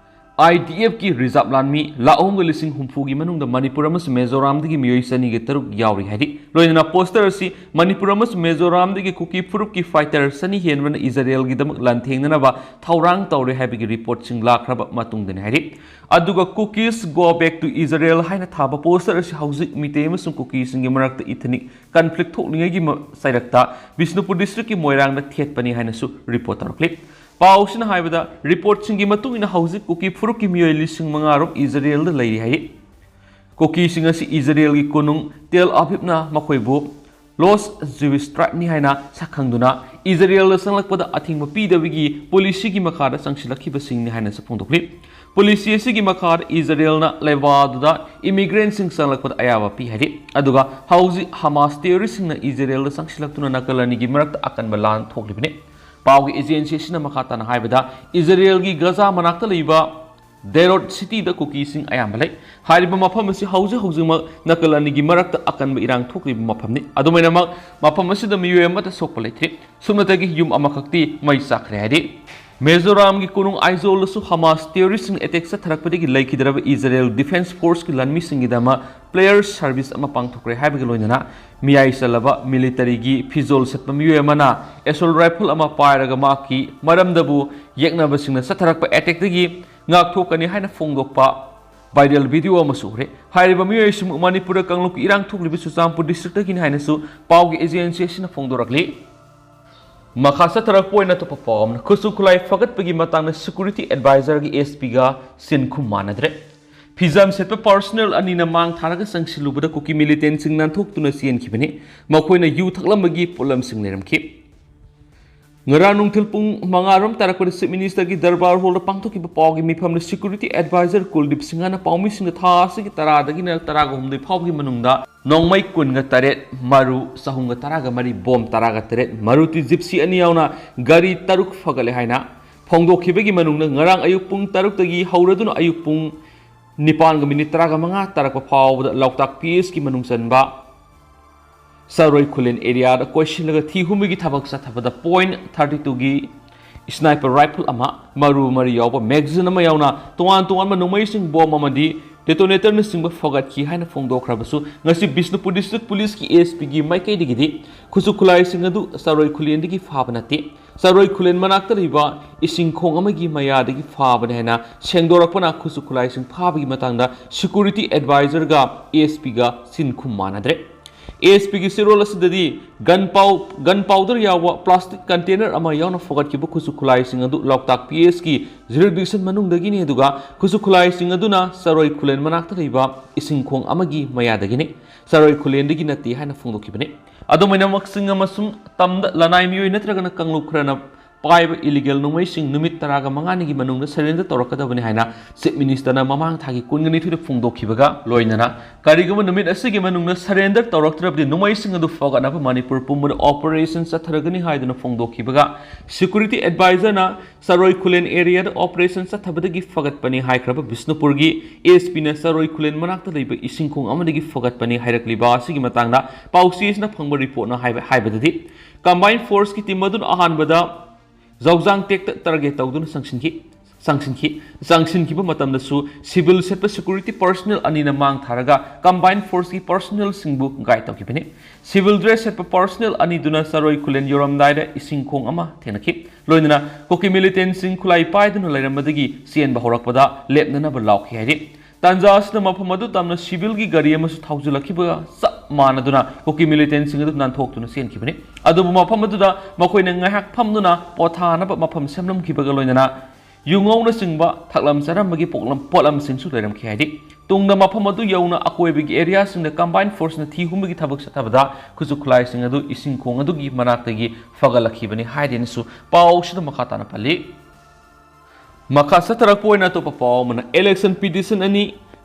IDFꯀꯤ reserve ꯂꯥꯟꯃꯤ ꯂꯥꯛ ꯑꯍꯨꯝꯒ ꯂꯤꯁꯤꯡ ꯍꯨꯝꯐꯨꯒꯤ ꯃꯅꯨꯡꯗ ꯃꯅꯤꯄꯨꯔ ꯑꯃꯁꯨꯡ ꯃꯤꯖꯣꯔꯥꯝꯗꯒꯤ ꯃꯤꯑꯣꯏ ꯆꯅꯤꯒ ꯇꯔꯨꯛ ꯌꯥꯎꯔꯤ ꯍꯥꯏꯔꯤ꯫ ꯂꯣꯏꯅꯅ poster ꯑꯁꯤ ꯃꯅꯤꯄꯨꯔ ꯑꯃꯁꯨꯡ ꯃꯤꯖꯣꯔꯥꯝꯗꯒꯤ ꯀꯨꯀꯤ ꯐꯨꯔꯨꯞꯀꯤ fighter ꯆꯅꯤ ꯍꯦꯟꯕꯅ ꯏꯖꯔꯦꯜꯒꯤꯗꯃꯛ ꯂꯥꯟꯊꯦꯡꯅꯅꯕ ꯊꯧꯔꯥꯡ ꯇꯧꯔꯦ ꯍꯥꯏꯕꯒꯤ reportꯁꯤꯡ ꯂꯥꯛꯈ꯭ꯔꯕ ꯃꯇꯨꯡꯗꯅꯤ ꯍꯥꯏꯔꯤ꯫ ꯑꯗꯨꯒ Kukis Go Back to Israel ꯍꯥꯏꯅ ꯊꯥꯕ poster ꯑꯁꯤ ꯍꯧꯖꯤꯛ ꯃꯤꯇꯩ ꯑꯃꯁꯨꯡ ꯀꯨꯀꯤꯁꯤꯡꯒꯤ ꯃꯔꯛꯇ ethnic conflict ꯊꯣꯛꯂꯤꯉꯩꯒꯤ ꯃ-, ꯆꯩꯔꯛꯇ ꯕꯤꯁꯅꯨꯄꯨꯔ districtꯀꯤ ꯃꯣꯏꯔꯥꯡꯗ ꯊꯦꯠꯄꯅꯤ ꯍꯥꯏꯅꯁꯨ report ꯇꯧꯔꯛꯂꯤ꯫ ꯄꯥꯎꯁꯤꯅ ꯍꯥꯏꯕꯗ, reportꯁꯤꯡꯒꯤ ꯃꯇꯨꯡ ꯏꯟꯅ ꯍꯧꯖꯤꯛ ꯀꯨꯀꯤ ꯐꯨꯔꯨꯞꯀꯤ ꯃꯤꯑꯣꯏ ꯂꯤꯁꯤꯡ ꯃꯉꯥ ꯔꯣꯝ ꯏꯖꯔꯦꯜꯗ ꯂꯩꯔꯤ ꯍꯥꯏꯔꯤ꯫ ꯀꯨꯀꯤꯁꯤꯡ ꯑꯁꯤ ꯏꯖꯔꯦꯜꯒꯤ ꯀꯣꯅꯨꯡ ꯇꯦꯜ ꯑꯕꯤꯕꯅ ꯃꯈꯣꯏꯕꯨ Lost Jewish Tribeꯅꯤ ꯍꯥꯏꯅ ꯁꯛꯈꯪꯗꯨꯅ ꯏꯖꯔꯦꯜꯗ ꯆꯪꯂꯛꯄꯗ ꯑꯊꯤꯡꯕ ꯄꯤꯗꯕꯒꯤ policyꯒꯤ ꯃꯈꯥꯗ ꯆꯪꯁꯤꯜꯂꯛꯈꯤꯕꯁꯤꯡꯅꯤ ꯍꯥꯏꯅꯁꯨ ꯐꯣꯡꯗꯣꯛꯂꯤ꯫ Policy ꯑꯁꯤꯒꯤ ꯃꯈꯥꯗ ꯏꯖꯔꯦꯜꯅ ꯂꯩꯕꯥꯛ ꯑꯗꯨꯗ immigrantꯁꯤꯡ ꯆꯪꯂꯛꯄꯗ ꯑꯌꯥꯕ ꯄꯤ ꯍꯥꯏꯔꯤ꯫ ꯑꯗꯨꯒ ꯍꯧꯖꯤꯛ Hamas terroristꯁꯤꯡꯅ ꯏꯖꯔꯦꯜꯗ ꯆꯪꯁꯤꯜꯂꯛꯇꯨꯅ ꯅꯥꯀꯜ ꯑꯅꯤꯒꯤ ꯃꯔꯛꯇ ꯑꯀꯟꯕ ꯂꯥꯟ ꯊꯣꯛꯂꯤꯕꯅꯤ꯫ ꯄꯥꯎꯒꯤ agency ꯑꯁꯤꯅ ꯃꯈꯥ ꯇꯥꯅ ꯍꯥꯏꯕꯗ, ꯏꯖꯔꯦꯜꯒꯤ ꯒꯖꯥ ꯃꯅꯥꯛꯇ ꯂꯩꯕ ꯗꯦꯔꯣꯠ cityꯗ ꯀꯨꯀꯤꯁꯤꯡ ꯑꯌꯥꯝꯕ ꯂꯩ꯫ ꯍꯥꯏꯔꯤꯕ ꯃꯐꯝ ꯑꯁꯤ ꯍꯧꯖꯤꯛ ꯍꯧꯖꯤꯛꯃꯛ ꯅꯥꯀꯜ ꯑꯅꯤꯒꯤ ꯃꯔꯛꯇ ꯑꯀꯟꯕ ꯏꯔꯥꯡ ꯊꯣꯛꯂꯤꯕ ꯃꯐꯝꯅꯤ꯫ ꯑꯗꯨꯃꯥꯏꯅꯃꯛ, ꯃꯐꯝ ꯑꯁꯤꯗ ꯃꯤꯑꯣꯏ ꯑꯃꯠꯇ ꯁꯣꯛꯄ ꯂꯩꯇ꯭ꯔꯤ꯫ ꯁꯨꯞꯅꯇꯒꯤ ꯌꯨꯝ ꯑꯃꯈꯛꯇꯤ ꯃꯩ ꯆꯥꯛꯈ꯭ꯔꯦ ꯍꯥꯏꯔꯤ꯫ ꯃꯤꯖꯣꯔꯥꯝꯒꯤ ꯀꯣꯅꯨꯡ ꯑꯥꯏꯖꯣꯜꯗꯁꯨ Hamas terroristꯁꯤꯡ attack ꯆꯠꯊꯔꯛꯄꯗꯒꯤ ꯂꯩꯈꯤꯗ꯭ꯔꯕ ꯏꯖꯔꯦꯜ Defense Forceꯀꯤ ꯂꯥꯟꯃꯤꯁꯤꯡꯒꯤꯗꯃꯛ prayer service ꯑꯃ ꯄꯥꯡꯊꯣꯛꯈ꯭ꯔꯦ ꯍꯥꯏꯕꯒ ꯂꯣꯏꯅꯅ ꯃꯤꯌꯥꯏ ꯆꯜꯂꯕ militaryꯒꯤ ꯐꯤꯖꯣꯜ ꯁꯦꯠꯄ ꯃꯤꯑꯣꯏ ꯑꯃꯅ assault rifle ꯑꯃ ꯄꯥꯏꯔꯒ ꯃꯍꯥꯛꯀꯤ ꯃꯔꯝꯗꯕꯨ ꯌꯦꯛꯅꯕꯁꯤꯡꯅ ꯆꯠꯊꯔꯛꯄ attackꯇꯒꯤ ꯉꯥꯛꯊꯣꯛꯀꯅꯤ ꯍꯥꯏꯅ ꯐꯣꯡꯗꯣꯛꯄ viral video ꯑꯃꯁꯨ ꯎꯔꯦ꯫ ꯍꯥꯏꯔꯤꯕ ꯃꯤꯑꯣꯏꯁꯤꯡ ꯃꯅꯤꯄꯨꯔꯗ ꯀꯥꯡꯂꯨꯞꯀꯤ ꯏꯔꯥꯡ ꯊꯣꯛꯂꯤꯕ ꯆꯨꯔꯆꯥꯟꯄꯨꯔ districtꯇꯒꯤꯅꯤ ꯍꯥꯏꯅꯁꯨ ꯄꯥꯎꯒꯤ agency ꯑꯁꯤꯅ ꯐꯣꯡꯗꯣꯔꯛꯂꯤ꯫ ꯃꯈꯥ ꯆꯠꯊꯔꯛꯄ ꯑꯣꯏꯅ ꯑꯇꯣꯞꯄ ꯄꯥꯎ ꯑꯃꯅ, ꯈꯨꯠꯁꯨ ꯈꯨꯠꯂꯥꯏ ꯐꯒꯠꯄꯒꯤ ꯃꯇꯥꯡꯗ security advisorꯒ SPꯒ ꯁꯤꯟꯈꯨꯝ ꯃꯥꯟꯅꯗ꯭ꯔꯦ꯫ ꯐꯤꯖꯥꯝ ꯁꯦꯠꯄ personnel ꯑꯅꯤꯅ ꯃꯥꯡ ꯊꯥꯔꯒ ꯆꯪꯁꯤꯜꯂꯨꯕꯗ ꯀꯨꯀꯤ militantꯁꯤꯡ ꯅꯥꯟꯊꯣꯛꯇꯨꯅ ꯆꯦꯟꯈꯤꯕꯅꯤ꯫ ꯃꯈꯣꯏꯅ ꯌꯨ ꯊꯛꯂꯝꯕꯒꯤ ꯄꯣꯠꯂꯝꯁꯤꯡ ꯂꯩꯔꯝꯈꯤ꯫ ꯉꯔꯥꯡ ꯅꯨꯡꯊꯤꯜ ꯄꯨꯡ ꯃꯉꯥ ꯔꯣꯝ ꯇꯥꯔꯛꯄꯗ Chief Ministerꯒꯤ ꯗꯔꯕꯥꯔ hallꯗ ꯄꯥꯡꯊꯣꯛꯈꯤꯕ ꯄꯥꯎꯒꯤ ꯃꯤꯐꯝꯗ security advisor ꯀꯨꯜꯗꯤꯞ ꯁꯤꯡꯍꯅ ꯄꯥꯎꯃꯤꯁꯤꯡꯗ ꯊꯥ ꯑꯁꯤꯒꯤ ꯇꯔꯥꯗꯒꯤꯅ ꯇꯔꯥꯒ ꯍꯨꯝꯗꯣꯏ ꯐꯥꯎꯕꯒꯤ ꯃꯅꯨꯡꯗ ꯅꯣꯡꯃꯩ ꯀꯨꯟꯒ ꯇꯔꯦꯠ, ꯃꯔꯨ ꯆꯍꯨꯝꯒ ꯇꯔꯥꯒ ꯃꯔꯤ, bomb ꯇꯔꯥꯒ ꯇꯔꯦꯠ, Maruti Gypsy ꯑꯅꯤ ꯌꯥꯎꯅ ꯒꯥꯔꯤ ꯇꯔꯨꯛ ꯐꯒꯠꯂꯦ ꯍꯥꯏꯅ ꯐꯣꯡꯗꯣꯛꯈꯤꯕꯒꯤ ꯃꯅꯨꯡꯗ ꯉꯔꯥꯡ ꯑꯌꯨꯛ ꯄꯨꯡ ꯇꯔꯨꯛꯇꯒꯤ ꯍꯧꯔꯗꯨꯅ ꯑꯌꯨꯛ ꯄꯨꯡ ꯅꯤꯄꯥꯟꯒ minute ꯇꯔꯥꯒ ꯃꯉꯥ ꯇꯥꯔꯛꯄ ꯐꯥꯎꯕꯗ ꯂꯣꯛꯇꯥꯛ PSꯀꯤ ꯃꯅꯨꯡ ꯆꯟꯕ ꯆꯔꯣꯏ ꯈꯨꯂꯦꯟ areaꯗ ꯀꯣꯏꯁꯤꯜꯂꯒ ꯊꯤ ꯍꯨꯝꯕꯒꯤ ꯊꯕꯛ ꯆꯠꯊꯕꯗ point thirty twoꯒꯤ sniper rifle ꯑꯃ, ꯃꯔꯨ ꯃꯔꯤ ꯌꯥꯎꯕ magazine ꯑꯃ ꯌꯥꯎꯅ ꯇꯣꯉꯥꯟ ꯇꯣꯉꯥꯟꯕ ꯅꯣꯡꯃꯩꯁꯤꯡ, bomb ꯑꯃꯗꯤ detonatorꯅꯆꯤꯡꯕ ꯐꯒꯠꯈꯤ ꯍꯥꯏꯅ ꯐꯣꯡꯗꯣꯛꯈ꯭ꯔꯕꯁꯨ, ꯉꯁꯤ ꯕꯤꯁꯅꯨꯄꯨꯔ district policeꯀꯤ SPꯒꯤ ꯃꯥꯏꯀꯩꯗꯒꯤꯗꯤ ꯈꯨꯠꯁꯨ ꯈꯨꯠꯂꯥꯏꯁꯤꯡ ꯑꯗꯨ ꯆꯔꯣꯏ ꯈꯨꯂꯦꯟꯗꯒꯤ ꯐꯥꯕ ꯅꯠꯇꯦ꯫ ꯆꯔꯣꯏ ꯈꯨꯂꯦꯟ ꯃꯅꯥꯛꯇ ꯂꯩꯕ ꯏꯁꯤꯡ ꯈꯣꯡ ꯑꯃꯒꯤ ꯃꯌꯥꯗꯒꯤ ꯐꯥꯕꯅꯤ ꯍꯥꯏꯅ ꯁꯦꯡꯗꯣꯔꯛꯄꯅ ꯈꯨꯠꯁꯨ ꯈꯨꯠꯂꯥꯏꯁꯤꯡ ꯐꯥꯕꯒꯤ ꯃꯇꯥꯡꯗ security advisorꯒ SPꯒ ꯁꯤꯟꯈꯨꯝ ꯃꯥꯟꯅꯗ꯭ꯔꯦ꯫ ASPꯒꯤ ꯆꯦꯔꯣꯜ ꯑꯁꯤꯗꯗꯤ gun pow-, gunpowder ꯌꯥꯎꯕ plastic container ꯑꯃ ꯌꯥꯎꯅ ꯐꯒꯠꯈꯤꯕ ꯈꯨꯠꯁꯨ ꯈꯨꯠꯂꯥꯏꯁꯤꯡ ꯑꯗꯨ ꯂꯣꯛꯇꯥꯛ PSꯀꯤ jurisdiction ꯃꯅꯨꯡꯗꯒꯤꯅꯤ, ꯑꯗꯨꯒ ꯈꯨꯠꯁꯨ ꯈꯨꯠꯂꯥꯏꯁꯤꯡ ꯑꯗꯨꯅ ꯆꯔꯣꯏ ꯈꯨꯂꯦꯟ ꯃꯅꯥꯛꯇ ꯂꯩꯕ ꯏꯁꯤꯡ ꯈꯣꯡ ꯑꯃꯒꯤ ꯃꯌꯥꯗꯒꯤꯅꯤ, ꯆꯔꯣꯏ ꯈꯨꯂꯦꯟꯗꯒꯤ ꯅꯠꯇꯦ ꯍꯥꯏꯅ ꯐꯣꯡꯗꯣꯛꯈꯤꯕꯅꯤ꯫ ꯑꯗꯨꯝ ꯑꯣꯏꯅꯃꯛ, ꯆꯤꯡ ꯑꯃꯁꯨꯡ ꯇꯝꯗ ꯂꯅꯥꯏ ꯃꯤꯑꯣꯏ ꯅꯠꯇ꯭ꯔꯒꯅ ꯀꯥꯡꯂꯨꯞ ꯈꯔꯅ ꯄꯥꯏꯕ illegal ꯅꯣꯡꯃꯩꯁꯤꯡ ꯅꯨꯃꯤꯠ ꯇꯔꯥꯒ ꯃꯉꯥꯅꯤꯒꯤ ꯃꯅꯨꯡꯗ surrender ꯇꯧꯔꯛꯀꯗꯕꯅꯤ ꯍꯥꯏꯅ Chief Ministerꯅ ꯃꯃꯥꯡ ꯊꯥꯒꯤ ꯀꯨꯟꯒ ꯅꯤꯊꯣꯏꯗ ꯐꯣꯡꯗꯣꯛꯈꯤꯕꯒ ꯂꯣꯏꯅꯅ, ꯀꯔꯤꯒꯨꯝꯕ ꯅꯨꯃꯤꯠ ꯑꯁꯤꯒꯤ ꯃꯅꯨꯡꯗ surrender ꯇꯧꯔꯛꯇ꯭ꯔꯕꯗꯤ ꯅꯣꯡꯃꯩꯁꯤꯡ ꯑꯗꯨ ꯐꯒꯠꯅꯕ ꯃꯅꯤꯄꯨꯔ ꯄꯨꯝꯕꯗ operation ꯆꯠꯊꯔꯒꯅꯤ ꯍꯥꯏꯗꯨꯅ ꯐꯣꯡꯗꯣꯛꯈꯤꯕꯒ, security advisorꯅ ꯆꯔꯣꯏ ꯈꯨꯂꯦꯟ areaꯗ operation ꯆꯠꯊꯕꯗꯒꯤ ꯐꯒꯠꯄꯅꯤ ꯍꯥꯏꯈ꯭ꯔꯕ ꯕꯤꯁꯅꯨꯄꯨꯔꯒꯤ ASPꯅ ꯆꯔꯣꯏ ꯈꯨꯂꯦꯟ ꯃꯅꯥꯛꯇ ꯂꯩꯕ ꯏꯁꯤꯡ ꯈꯣꯡ ꯑꯃꯗꯒꯤ ꯐꯒꯠꯄꯅꯤ ꯍꯥꯏꯔꯛꯂꯤꯕ ꯑꯁꯤꯒꯤ ꯃꯇꯥꯡꯗ ꯄꯥꯎꯆꯦꯁꯤꯅ ꯐꯪꯕ reportꯅ ꯍꯥꯏꯕ, ꯍꯥꯏꯕꯗꯗꯤ, combined forceꯀꯤ team ꯑꯗꯨꯅ ꯑꯍꯥꯟꯕꯗ ꯖꯧꯖꯥꯡ ꯇꯦꯛꯇ target ꯇꯧꯗꯨꯅ ꯆꯪꯁꯤꯟꯈꯤ, ꯆꯪꯁꯤꯟꯈꯤ꯫ ꯆꯪꯁꯤꯟꯈꯤꯕ ꯃꯇꯝꯗꯁꯨ civil ꯁꯦꯠꯄ security personnel ꯑꯅꯤꯅ ꯃꯥꯡ ꯊꯥꯔꯒ combined forceꯀꯤ personnelꯁꯤꯡꯕꯨ ꯒꯥꯏꯗ ꯇꯧꯈꯤꯕꯅꯤ꯫ Civil dress ꯁꯦꯠꯄ personnel ꯑꯅꯤꯗꯨꯅ ꯆꯔꯣꯏ ꯈꯨꯂꯦꯟ ꯌꯧꯔꯝꯗꯥꯏꯗ ꯏꯁꯤꯡ ꯈꯣꯡ ꯑꯃ ꯊꯦꯡꯅꯈꯤ꯫ ꯂꯣꯏꯅꯅ ꯀꯨꯀꯤ militantꯁꯤꯡ ꯈꯨꯠꯂꯥꯏ ꯄꯥꯏꯗꯨꯅ ꯂꯩꯔꯝꯕꯗꯒꯤ ꯆꯦꯟꯕ ꯍꯧꯔꯛꯄꯗ ꯂꯦꯞꯅꯅꯕ ꯂꯥꯎꯈꯤ ꯍꯥꯏꯔꯤ꯫ ꯇꯥꯟꯖꯥ ꯑꯁꯤꯗ ꯃꯐꯝ ꯑꯗꯨ ꯇꯝꯅ ꯁꯤꯚꯤꯜꯒꯤ ꯒꯥꯔꯤ ꯑꯃꯁꯨ ꯊꯧꯖꯤꯜꯂꯛꯈꯤꯕꯒ ꯆꯞ ꯃꯥꯟꯅꯗꯨꯅ ꯀꯨꯀꯤ ꯃꯤꯂꯤꯇꯦꯟꯁꯤꯡ ꯑꯗꯨ ꯅꯥꯟꯊꯣꯛꯇꯨꯅ ꯆꯦꯟꯈꯤꯕꯅꯤ꯫ ꯑꯗꯨꯕꯨ ꯃꯐꯝ ꯑꯗꯨꯗ ꯃꯈꯣꯏꯅ ꯉꯥꯏꯍꯥꯛ ꯐꯝꯗꯨꯅ ꯄꯣꯊꯥꯅꯕ ꯃꯐꯝ ꯁꯦꯝꯂꯝꯈꯤꯕꯒ ꯂꯣꯏꯅꯅ ꯌꯨꯉꯧꯅꯆꯤꯡꯕ ꯊꯛꯂꯝ ꯆꯥꯔꯝꯕꯒꯤ ꯄꯣꯠꯂꯝ-, ꯄꯣꯠꯂꯝꯁꯤꯡꯁꯨ ꯂꯩꯔꯝꯈꯤ ꯍꯥꯏꯔꯤ꯫ ꯇꯨꯡꯗ ꯃꯐꯝ ꯑꯗꯨ ꯌꯧꯅ ꯑꯀꯣꯏꯕꯒꯤ ꯑꯦꯔꯤꯌꯥꯁꯤꯡꯗ ꯀꯝꯕꯥꯏꯟ ꯐꯣꯔꯁꯅ ꯊꯤ ꯍꯨꯝꯕꯒꯤ ꯊꯕꯛ ꯆꯠꯊꯕꯗ ꯈꯨꯠꯁꯨ ꯈꯨꯠꯂꯥꯏꯁꯤꯡ ꯑꯗꯨ ꯏꯁꯤꯡ ꯈꯣꯡ ꯑꯗꯨꯒꯤ ꯃꯅꯥꯛꯇꯒꯤ ꯐꯒꯠꯂꯛꯈꯤꯕꯅꯤ ꯍꯥꯏꯗꯦꯅꯁꯨ ꯄꯥꯎꯁꯤꯗ ꯃꯈꯥ ꯇꯥꯅ ꯄꯜꯂꯤ꯫ ꯃꯈꯥ ꯆꯠꯊꯔꯛꯄ ꯑꯣꯏꯅ ꯑꯇꯣꯞꯄ ꯄꯥꯎ ꯑꯃꯅ, ꯏꯂꯦꯛꯁꯟ ꯄꯤꯇꯤꯁꯟ ꯑꯅꯤ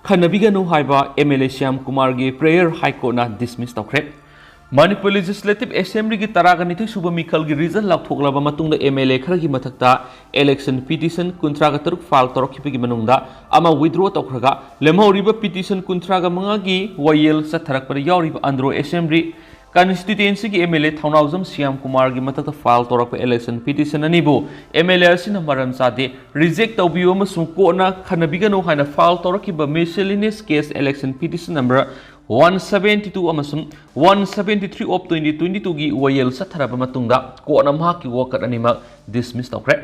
ꯈꯟꯅꯕꯤꯒꯅꯨ ꯍꯥꯏꯕ ꯑꯦꯝ ꯑꯦꯜ ꯑꯦ ꯁ꯭ꯌꯥꯝ ꯀꯨꯃꯥꯔꯒꯤ ꯄ꯭ꯔꯦꯌꯔ ꯍꯥꯏ ꯀꯣꯔꯠꯅ ꯗꯤꯁꯃꯤꯁ ꯇꯧꯈ꯭ꯔꯦ꯫ ꯃꯅꯤꯄꯨꯔ ꯂꯦꯖꯤꯁꯂꯦꯇꯤꯚ ꯑꯦꯁꯦꯝꯕ꯭ꯂꯤꯒꯤ ꯇꯔꯥꯒ ꯅꯤꯊꯣꯏ ꯁꯨꯕ ꯃꯤꯈꯜꯒꯤ ꯔꯤꯖꯜ ꯂꯥꯎꯊꯣꯛꯂꯕ ꯃꯇꯨꯡꯗ ꯑꯦꯝ ꯑꯦꯜ ꯑꯦ ꯈꯔꯒꯤ ꯃꯊꯛꯇ ꯏꯂꯦꯛꯁꯟ ꯄꯤꯇꯤꯁꯟ ꯀꯨꯟꯊ꯭ꯔꯥꯒ ꯇꯔꯨꯛ ꯐꯥꯏꯜ ꯇꯧꯔꯛꯈꯤꯕꯒꯤ ꯃꯅꯨꯡꯗ ꯑꯃ ꯋꯤꯗ꯭ꯔꯣ ꯇꯧꯈ꯭ꯔꯒ, ꯂꯦꯝꯍꯧꯔꯤꯕ ꯄꯤꯇꯤꯁꯟ ꯀꯨꯟꯊ꯭ꯔꯥꯒ ꯃꯉꯥꯒꯤ ꯋꯥꯌꯦꯜ ꯆꯠꯊꯔꯛꯄꯗ ꯌꯥꯎꯔꯤꯕ ꯑꯟꯗ꯭ꯔꯣ ꯑꯦꯁꯦꯝꯕ꯭ꯂꯤ ꯀꯟꯁꯇꯤꯇ꯭ꯋꯦꯟꯁꯤꯒꯤ M L A Thounaojam Shyam ꯀꯨꯃꯥꯔꯒꯤ ꯃꯊꯛꯇ ꯐꯥꯏꯜ ꯇꯧꯔꯛꯄ ꯏꯂꯦꯛꯁꯟ ꯄꯤꯇꯤꯁꯟ ꯑꯅꯤꯕꯨ ꯑꯦꯝ ꯑꯦꯜ ꯑꯦ ꯑꯁꯤꯅ ꯃꯔꯝ ꯆꯥꯗꯦ, ꯔꯤꯖꯦꯛ ꯇꯧꯕꯤꯌꯨ ꯑꯃꯁꯨꯡ ꯀꯣꯔꯠꯅ ꯈꯟꯅꯕꯤꯒꯅꯨ ꯍꯥꯏꯅ ꯐꯥꯏꯜ ꯇꯧꯔꯛꯈꯤꯕ miscellaneous case election petition number one seventy two ꯑꯃꯁꯨꯡ one seventy three of twenty twenty ꯇꯨꯒꯤ ꯋꯥꯌꯦꯜ ꯆꯠꯊꯔꯕ ꯃꯇꯨꯡꯗ ꯀꯣꯔꯠꯅ ꯃꯍꯥꯛꯀꯤ ꯋꯥꯀꯠ ꯑꯅꯤꯃꯛ ꯗꯤꯁꯃꯤꯁ ꯇꯧꯈ꯭ꯔꯦ꯫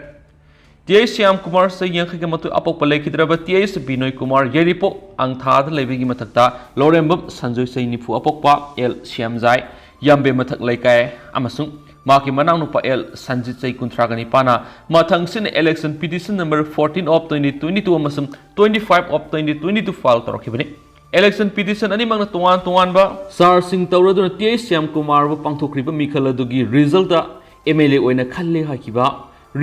ꯇꯤ ꯑꯩꯆ ꯁ꯭ꯌꯥꯝ ꯀꯨꯃꯥꯔ ꯆꯍꯤ ꯌꯥꯡꯈꯩꯒ ꯃꯥꯊꯣꯏ ꯑꯄꯣꯛꯄ ꯂꯩꯈꯤꯗ꯭ꯔꯕ ꯇꯤ ꯑꯩꯆ ꯕꯤꯅꯣꯏ ꯀꯨꯃꯥꯔ ꯌꯥꯏꯔꯤꯄꯣꯛ ꯑꯪꯊꯥꯗ ꯂꯩꯕꯒꯤ ꯃꯊꯛꯇ ꯂꯧꯔꯦꯝꯕꯝ ꯁꯟꯖꯣꯏ ꯆꯍꯤ ꯅꯤꯐꯨ ꯑꯄꯣꯛꯄ ꯑꯦꯜ ꯁ꯭ꯌꯥꯝꯖꯥꯏ ꯌꯥꯝꯕꯦꯝ ꯃꯊꯛ ꯂꯩꯀꯥꯏ ꯑꯃꯁꯨꯡ ꯃꯍꯥꯛꯀꯤ ꯃꯅꯥꯎꯅꯨꯄꯥ ꯑꯦꯜ ꯁꯟꯖꯤꯠ ꯆꯍꯤ ꯀꯨꯟꯊ꯭ꯔꯥꯒ ꯅꯤꯄꯥꯟꯅ ꯃꯊꯪꯁꯤꯠꯅ election petition number fourteen of twenty twenty two ꯑꯃꯁꯨꯡ twenty five of twenty twenty two file ꯇꯧꯔꯛꯈꯤꯕꯅꯤ꯫ ꯏꯂꯦꯛꯁꯟ ꯄꯤꯇꯤꯁꯟ ꯑꯅꯤꯃꯛꯅ ꯇꯣꯉꯥꯟ ꯇꯣꯉꯥꯟꯕ ꯆꯥꯔꯖꯁꯤꯡ ꯇꯧꯔꯗꯨꯅ ꯇꯤ ꯑꯩꯆ ꯁ꯭ꯌꯥꯝ ꯀꯨꯃꯥꯔꯕꯨ ꯄꯥꯡꯊꯣꯛꯈ꯭ꯔꯤꯕ ꯃꯤꯈꯜ ꯑꯗꯨꯒꯤ ꯔꯤꯖꯜꯇ ꯑꯦꯝ ꯑꯦꯜ ꯑꯦ ꯑꯣꯏꯅ ꯈꯜꯂꯦ ꯍꯥꯏꯈꯤꯕ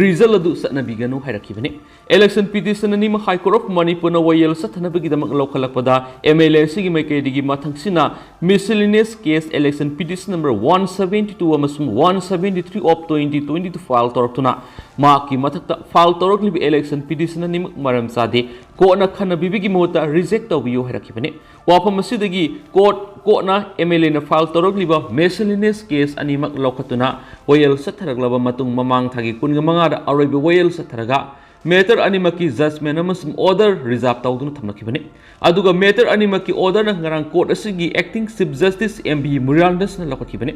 ꯔꯤꯖꯜ ꯑꯗꯨ ꯆꯠꯅꯕꯤꯒꯅꯨ ꯍꯥꯏꯔꯛꯈꯤꯕꯅꯤ꯫ ꯏꯂꯦꯛꯁꯟ ꯄꯤꯇꯤꯁꯟ ꯑꯅꯤꯃꯛ ꯍꯥꯏ ꯀꯣꯔꯠ ꯑꯣꯐ ꯃꯅꯤꯄꯨꯔꯅ ꯋꯥꯌꯦꯜ ꯆꯠꯊꯅꯕꯒꯤꯗꯃꯛ ꯂꯧꯈꯠꯂꯛꯄꯗ ꯑꯦꯝ ꯑꯦꯜ ꯑꯦ ꯑꯁꯤꯒꯤ ꯃꯥꯏꯀꯩꯗꯒꯤ ꯃꯊꯪꯁꯤꯅ miscellaneous case election petition number one seventy two ꯑꯃꯁꯨꯡ one seventy three of twenty twenty two file ꯇꯧꯔꯛꯇꯨꯅ ꯃꯍꯥꯛꯀꯤ ꯃꯊꯛꯇ ꯐꯥꯏꯜ ꯇꯧꯔꯛꯂꯤꯕ ꯏꯂꯦꯛꯁꯟ ꯄꯤꯇꯤꯁꯟ ꯑꯅꯤꯃꯛ ꯃꯔꯝ ꯆꯥꯗꯦ, ꯀꯣꯔꯠꯅ ꯈꯟꯅꯕꯤꯕꯒꯤ ꯃꯍꯨꯠꯇ ꯔꯤꯖꯦꯛ ꯇꯧꯕꯤꯌꯨ ꯍꯥꯏꯔꯛꯈꯤꯕꯅꯤ꯫ ꯋꯥꯐꯝ ꯑꯁꯤꯗꯒꯤ ꯀꯣꯔꯠ, ꯀꯣꯔꯠꯅ ꯑꯦꯝ ꯑꯦꯜ ꯑꯦꯅ ꯐꯥꯏꯜ ꯇꯧꯔꯛꯂꯤꯕ ꯃꯤꯁꯦꯂꯤꯅꯤꯌꯁ ꯀꯦꯁ ꯑꯅꯤꯃꯛ ꯂꯧꯈꯠꯇꯨꯅ ꯋꯥꯌꯦꯜ ꯆꯠꯊꯔꯛꯂꯕ ꯃꯇꯨꯡ ꯃꯃꯥꯡ ꯊꯥꯒꯤ ꯀꯨꯟꯒ ꯃꯉꯥꯗ ꯑꯔꯣꯏꯕ ꯋꯥꯌꯦꯜ ꯆꯠꯊꯔꯒ Matter ꯑꯅꯤꯃꯛꯀꯤ judgment ꯑꯃꯁꯨꯡ order reserve ꯇꯧꯗꯨꯅ ꯊꯝꯂꯛꯈꯤꯕꯅꯤ꯫ ꯑꯗꯨꯒ matter ꯑꯅꯤꯃꯛꯀꯤ orderꯅ ꯉꯔꯥꯡ court ꯑꯁꯤꯒꯤ acting Chief Justice M V Muruganathanꯅ ꯂꯧꯈꯠꯈꯤꯕꯅꯤ꯫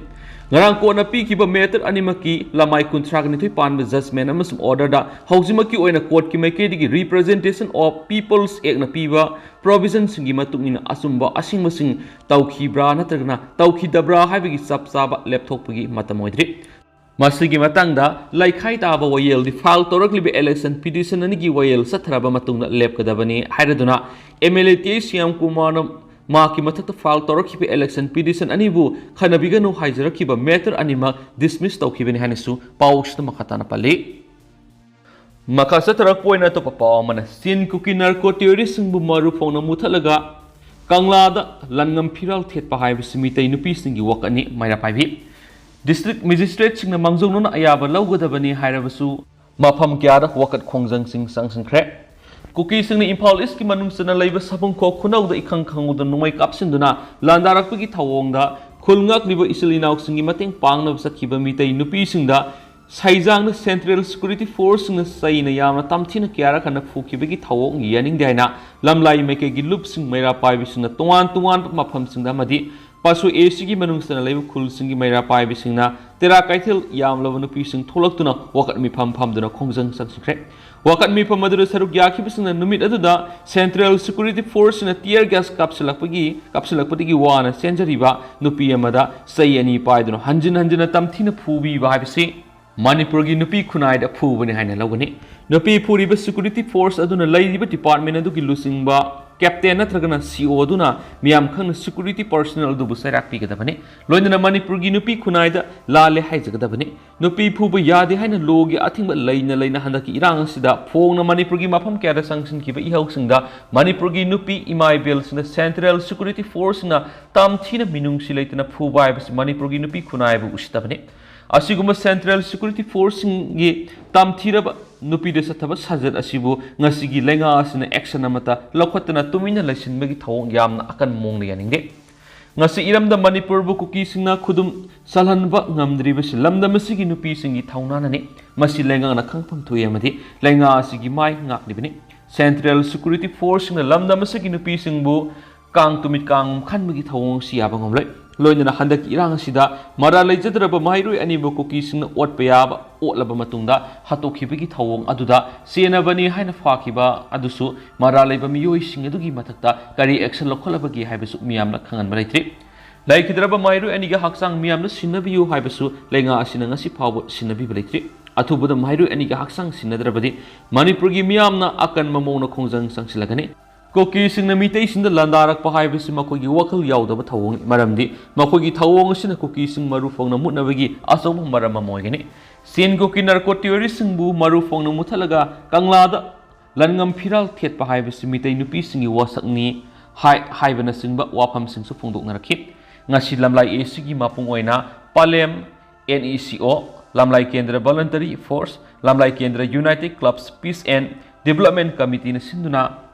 ꯉꯔꯥꯡ courtꯅ ꯄꯤꯈꯤꯕ matter ꯑꯅꯤꯃꯛꯀꯤ ꯂꯃꯥꯏ ꯀꯨꯟꯊ꯭ꯔꯥꯒ ꯅꯤꯊꯣꯏ ꯄꯥꯟꯕ judgment ꯑꯃꯁꯨꯡ orderꯗ ꯍꯧꯖꯤꯛꯃꯛꯀꯤ ꯑꯣꯏꯅ courtꯀꯤ ꯃꯥꯏꯀꯩꯗꯒꯤ Representation of People's Actꯅ ꯄꯤꯕ provisionꯁꯤꯡꯒꯤ ꯃꯇꯨꯡ ꯏꯟꯅ ꯑꯆꯨꯝꯕ ꯑꯁꯦꯡꯕꯁꯤꯡ ꯇꯧꯈꯤꯕ꯭ꯔꯥ ꯅꯠꯇ꯭ꯔꯒꯅ ꯇꯧꯈꯤꯗꯕ꯭ꯔꯥ ꯍꯥꯏꯕꯒꯤ ꯆꯞ ꯆꯥꯕ ꯂꯦꯞꯊꯣꯛꯄꯒꯤ ꯃꯇꯝ ꯑꯣꯏꯗ꯭ꯔꯤ꯫ ꯃꯁꯤꯒꯤ ꯃꯇꯥꯡꯗ ꯂꯩꯈꯥꯏ ꯇꯥꯕ ꯋꯥꯌꯦꯜꯗꯤ file ꯇꯧꯔꯛꯂꯤꯕ election petition ꯑꯅꯤꯒꯤ ꯋꯥꯌꯦꯜ ꯆꯠꯊꯔꯕ ꯃꯇꯨꯡꯗ ꯂꯦꯞꯀꯗꯕꯅꯤ ꯍꯥꯏꯔꯗꯨꯅ M L A T I Shyam ꯀꯨꯃꯥꯔꯅ ꯃꯍꯥꯛꯀꯤ ꯃꯊꯛꯇ file ꯇꯧꯔꯛꯈꯤꯕ election petition ꯑꯅꯤꯕꯨ ꯈꯟꯅꯕꯤꯒꯅꯨ ꯍꯥꯏꯖꯔꯛꯈꯤꯕ matter ꯑꯅꯤꯃꯛ dismiss ꯇꯧꯈꯤꯕꯅꯤ ꯍꯥꯏꯅꯁꯨ ꯄꯥꯎꯁꯤꯗ ꯃꯈꯥ ꯇꯥꯅ ꯄꯜꯂꯤ꯫ ꯃꯈꯥ ꯆꯠꯊꯔꯛꯄ ꯑꯣꯏꯅ ꯑꯇꯣꯞꯄ ꯄꯥꯎ ꯑꯃꯅ, ꯆꯤꯟ ꯀꯨꯀꯤ narco terroristꯁꯤꯡꯕꯨ ꯃꯔꯨ ꯐꯣꯡꯅ ꯃꯨꯊꯠꯂꯒ ꯀꯪꯂꯥꯗ ꯂꯟꯉꯝ ꯐꯤꯔꯥꯜ ꯊꯦꯠꯄ ꯍꯥꯏꯕꯁꯤ ꯃꯤꯇꯩ ꯅꯨꯄꯤꯁꯤꯡꯒꯤ ꯋꯥꯀꯠꯅꯤ ꯃꯩꯔꯥ ꯄꯥꯏꯕꯤ꯫ District magistrateꯁꯤꯡꯅ ꯃꯥꯡꯖꯧꯅꯅ ꯑꯌꯥꯕ ꯂꯧꯒꯗꯕꯅꯤ ꯍꯥꯏꯔꯕꯁꯨ ꯃꯐꯝ ꯀꯌꯥꯗ ꯋꯥꯀꯠ ꯈꯣꯡꯖꯪꯁꯤꯡ ꯆꯪꯁꯤꯟꯈ꯭ꯔꯦ꯫ ꯀꯨꯀꯤꯁꯤꯡꯅ ꯏꯝꯐꯥꯜ ꯏꯁꯀꯤ ꯃꯅꯨꯡ ꯆꯟꯅ ꯂꯩꯕ ꯁꯥꯕꯨꯡꯈꯣꯛ ꯈꯨꯅꯧꯗ ꯏꯈꯪ ꯈꯪꯍꯧꯗꯅ ꯅꯣꯡꯃꯩ ꯀꯥꯞꯁꯤꯟꯗꯨꯅ ꯂꯥꯟꯗꯥꯔꯛꯄꯒꯤ ꯊꯧꯑꯣꯡꯗ ꯈꯨꯜ ꯉꯥꯛꯂꯤꯕ ꯏꯆꯤꯜ ꯏꯅꯥꯎꯁꯤꯡꯒꯤ ꯃꯇꯦꯡ ꯄꯥꯡꯅꯕ ꯆꯠꯈꯤꯕ ꯃꯤꯇꯩ ꯅꯨꯄꯤꯁꯤꯡꯗ ꯁꯩꯖꯥꯡꯅ Central Security Forceꯁꯤꯡꯅ ꯆꯩꯅ ꯌꯥꯝꯅ ꯇꯝꯊꯤꯅ ꯀꯌꯥꯔꯛ ꯍꯟꯅ ꯐꯨꯈꯤꯕꯒꯤ ꯊꯧꯑꯣꯡ ꯌꯥꯅꯤꯡꯗꯦ ꯍꯥꯏꯅ ꯂꯝꯂꯥꯏ ꯃꯥꯏꯀꯩꯒꯤ ꯂꯨꯞꯁꯤꯡ ꯃꯩꯔꯥ ꯄꯥꯏꯕꯤꯁꯤꯡꯅ ꯇꯣꯉꯥꯟ ꯇꯣꯉꯥꯟꯕ ꯃꯐꯝꯁꯤꯡꯗ ꯑꯃꯗꯤ ꯄꯥꯁꯣ ꯑꯦꯁꯤꯒꯤ ꯃꯅꯨꯡ ꯆꯟꯅ ꯂꯩꯕ ꯈꯨꯜꯁꯤꯡꯒꯤ ꯃꯩꯔꯥ ꯄꯥꯏꯕꯤꯁꯤꯡꯅ ꯇꯦꯔꯥ ꯀꯩꯊꯦꯜ ꯌꯥꯝꯂꯕ ꯅꯨꯄꯤꯁꯤꯡ ꯊꯣꯛꯂꯛꯇꯨꯅ ꯋꯥꯀꯠ ꯃꯤꯐꯝ ꯐꯝꯗꯨꯅ ꯈꯣꯡꯖꯪ ꯆꯪꯁꯤꯟꯈ꯭ꯔꯦ꯫ ꯋꯥꯀꯠ ꯃꯤꯐꯝ ꯑꯗꯨꯗ ꯁꯔꯨꯛ ꯌꯥꯈꯤꯕꯁꯤꯡꯅ ꯅꯨꯃꯤꯠ ꯑꯗꯨꯗ Central Security Forceꯁꯤꯡꯅ tear gas ꯀꯥꯞꯁꯤꯜꯂꯛꯄꯒꯤ, ꯀꯥꯞꯁꯤꯜꯂꯛꯄꯗꯒꯤ ꯋꯥꯅ ꯆꯦꯟꯖꯔꯤꯕ ꯅꯨꯄꯤ ꯑꯃꯗ ꯆꯩ ꯑꯅꯤ ꯄꯥꯏꯗꯨꯅ ꯍꯟꯖꯤꯟ ꯍꯟꯖꯤꯟꯅ ꯇꯝꯊꯤꯅ ꯐꯨꯕꯤꯕ ꯍꯥꯏꯕꯁꯤ ꯃꯅꯤꯄꯨꯔꯒꯤ ꯅꯨꯄꯤ ꯈꯨꯟꯅꯥꯏꯗ ꯐꯨꯕꯅꯤ ꯍꯥꯏꯅ ꯂꯧꯒꯅꯤ꯫ ꯅꯨꯄꯤ ꯐꯨꯔꯤꯕ security force ꯑꯗꯨꯅ ꯂꯩꯔꯤꯕ department ꯑꯗꯨꯒꯤ ꯂꯨꯆꯤꯡꯕ captain ꯅꯠꯇ꯭ꯔꯒꯅ C O ꯑꯗꯨꯅ ꯃꯤꯌꯥꯝ ꯈꯪꯅ security personnel ꯑꯗꯨꯕꯨ ꯆꯩꯔꯥꯛ ꯄꯤꯒꯗꯕꯅꯤ꯫ ꯂꯣꯏꯅꯅ ꯃꯅꯤꯄꯨꯔꯒꯤ ꯅꯨꯄꯤ ꯈꯨꯟꯅꯥꯏꯗ ꯂꯥꯜꯂꯦ ꯍꯥꯏꯖꯒꯗꯕꯅꯤ꯫ ꯅꯨꯄꯤ ꯐꯨꯕ ꯌꯥꯗꯦ ꯍꯥꯏꯅ lawꯒꯤ ꯑꯊꯤꯡꯕ ꯂꯩꯅ ꯂꯩꯅ ꯍꯟꯗꯛꯀꯤ ꯏꯔꯥꯡ ꯑꯁꯤꯗ ꯐꯣꯡꯅ ꯃꯅꯤꯄꯨꯔꯒꯤ ꯃꯐꯝ ꯀꯌꯥꯗ ꯆꯪꯁꯤꯟꯈꯤꯕ ꯏꯍꯧꯁꯤꯡꯗ ꯃꯅꯤꯄꯨꯔꯒꯤ ꯅꯨꯄꯤ ꯏꯃꯥ ꯏꯕꯦꯜꯁꯤꯡꯗ Central Security Forceꯁꯤꯡꯅ ꯇꯝꯊꯤꯅ ꯃꯤꯅꯨꯡꯁꯤ ꯂꯩꯇꯅ ꯐꯨꯕ ꯍꯥꯏꯕꯁꯤ ꯃꯅꯤꯄꯨꯔꯒꯤ ꯅꯨꯄꯤ ꯈꯨꯟꯅꯥꯏꯕꯨ ꯎꯁꯤꯠꯇꯕꯅꯤ꯫ ꯑꯁꯤꯒꯨꯝꯕ Central Security Forceꯁꯤꯡꯒꯤ ꯇꯝꯊꯤꯔꯕ ꯅꯨꯄꯤꯗ ꯆꯠꯊꯕ ꯁꯥꯖꯠ ꯑꯁꯤꯕꯨ ꯉꯁꯤꯒꯤ ꯂꯩꯉꯥꯛ ꯑꯁꯤꯅ action ꯑꯃꯠꯇ ꯂꯧꯈꯠꯇꯅ ꯇꯨꯃꯤꯟꯅ ꯂꯩꯁꯤꯟꯕꯒꯤ ꯊꯧꯑꯣꯡ ꯌꯥꯝꯅ ꯑꯀꯟꯕ ꯃꯑꯣꯡꯗ ꯌꯥꯅꯤꯡꯗꯦ꯫ ꯉꯁꯤ ꯏꯔꯝꯗꯝ ꯃꯅꯤꯄꯨꯔꯕꯨ ꯀꯨꯀꯤꯁꯤꯡꯅ ꯈꯨꯗꯨꯝ ꯆꯜꯍꯟꯕ ꯉꯝꯗ꯭ꯔꯤꯕꯁꯤ ꯂꯝꯗꯝ ꯑꯁꯤꯒꯤ ꯅꯨꯄꯤꯁꯤꯡꯒꯤ ꯊꯧꯅꯥꯅꯅꯤ꯫ ꯃꯁꯤ ꯂꯩꯉꯥꯛꯅ ꯈꯪꯐꯝ ꯊꯣꯛꯏ ꯑꯃꯗꯤ ꯂꯩꯉꯥꯛ ꯑꯁꯤꯒꯤ ꯃꯥꯏ ꯉꯥꯛꯂꯤꯕꯅꯤ꯫ Central Security Forceꯁꯤꯡꯅ ꯂꯝꯗꯝ ꯑꯁꯤꯒꯤ ꯅꯨꯄꯤꯁꯤꯡꯕꯨ ꯀꯥꯡ ꯇꯨꯃꯤꯠ ꯀꯥꯡ ꯈꯟꯕꯒꯤ ꯊꯧꯑꯣꯡ ꯑꯁꯤ ꯌꯥꯕ ꯉꯝꯂꯣꯏ꯫ ꯂꯣꯏꯅꯅ ꯍꯟꯗꯛꯀꯤ ꯏꯔꯥꯡ ꯑꯁꯤꯗ ꯃꯔꯥꯜ ꯂꯩꯖꯗ꯭ꯔꯕ ꯃꯍꯩꯔꯣꯏ ꯑꯅꯤꯕꯨ ꯀꯨꯀꯤꯁꯤꯡꯅ ꯑꯣꯠꯄ ꯌꯥꯕ ꯑꯣꯠꯂꯕ ꯃꯇꯨꯡꯗ ꯍꯥꯠꯇꯣꯛꯈꯤꯕꯒꯤ ꯊꯧꯑꯣꯡ ꯑꯗꯨꯗ ꯆꯦꯟꯅꯕꯅꯤ ꯍꯥꯏꯅ ꯐꯥꯈꯤꯕ ꯑꯗꯨꯁꯨ ꯃꯔꯥꯜ ꯂꯩꯕ ꯃꯤꯑꯣꯏꯁꯤꯡ ꯑꯗꯨꯒꯤ ꯃꯊꯛꯇ ꯀꯔꯤ action ꯂꯧꯈꯠꯂꯕꯒꯦ ꯍꯥꯏꯕꯁꯨ ꯃꯤꯌꯥꯝꯅ ꯈꯪꯍꯟꯕ ꯂꯩꯇ꯭ꯔꯤ꯫ ꯂꯩꯈꯤꯗ꯭ꯔꯕ ꯃꯍꯩꯔꯣꯏ ꯑꯅꯤꯒꯤ ꯍꯛꯆꯥꯡ ꯃꯤꯌꯥꯝꯅ ꯁꯤꯟꯅꯕꯤꯌꯨ ꯍꯥꯏꯕꯁꯨ ꯂꯩꯉꯥꯛ ꯑꯁꯤꯅ ꯉꯁꯤ ꯐꯥꯎꯕ ꯁꯤꯟꯅꯕꯤꯕ ꯂꯩꯇ꯭ꯔꯤ꯫ ꯑꯊꯨꯕꯗ ꯃꯍꯩꯔꯣꯏ ꯑꯅꯤꯒꯤ ꯍꯛꯆꯥꯡ ꯁꯤꯟꯅꯗ꯭ꯔꯕꯗꯤ ꯃꯅꯤꯄꯨꯔꯒꯤ ꯃꯤꯌꯥꯝꯅ ꯑꯀꯟꯕ ꯃꯑꯣꯡꯗ ꯈꯣꯡꯖꯪ ꯆꯪꯁꯤꯜꯂꯒꯅꯤ꯫ ꯀꯨꯀꯤꯁꯤꯡꯅ ꯃꯤꯇꯩꯁꯤꯡꯗ ꯂꯥꯟꯗꯥꯔꯛꯄ ꯍꯥꯏꯕꯁꯤ ꯃꯈꯣꯏꯒꯤ ꯋꯥꯈꯜ ꯌꯥꯎꯗꯕ ꯊꯧꯑꯣꯡꯅꯤ, ꯃꯔꯝꯗꯤ ꯃꯈꯣꯏꯒꯤ ꯊꯧꯑꯣꯡ ꯑꯁꯤꯅ ꯀꯨꯀꯤꯁꯤꯡ ꯃꯔꯨ ꯐꯪꯅ ꯃꯨꯠꯅꯕꯒꯤ ꯑꯆꯧꯕ ꯃꯔꯝ ꯑꯃ ꯑꯣꯏꯒꯅꯤ꯫ ꯆꯤꯟ ꯀꯨꯀꯤ narco terroristꯁꯤꯡꯕꯨ ꯃꯔꯨ ꯐꯪꯅ ꯃꯨꯠꯊꯠꯂꯒ ꯀꯪꯂꯥꯗ ꯂꯟꯉꯝ ꯐꯤꯔꯥꯜ ꯊꯦꯠꯄ ꯍꯥꯏꯕꯁꯤ ꯃꯤꯇꯩ ꯅꯨꯄꯤꯁꯤꯡꯒꯤ ꯋꯥꯁꯛꯅꯤ ꯍꯥꯏ ꯍꯥꯏꯕꯅꯆꯤꯡꯕ ꯋꯥꯐꯝꯁꯤꯡꯁꯨ ꯐꯣꯡꯗꯣꯛꯅꯔꯛꯈꯤ꯫ ꯉꯁꯤ ꯂꯝꯂꯥꯏ ACꯒꯤ ꯃꯄꯨꯡ ꯑꯣꯏꯅ ꯄꯂꯦꯝ NECO, ꯂꯝꯂꯥꯏ ꯀꯦꯟꯗ꯭ꯔ Voluntary Force, ꯂꯝꯂꯥꯏ ꯀꯦꯟꯗ꯭ꯔ United Clubs Peace and Development Committeeꯅ ꯁꯤꯟꯗꯨꯅ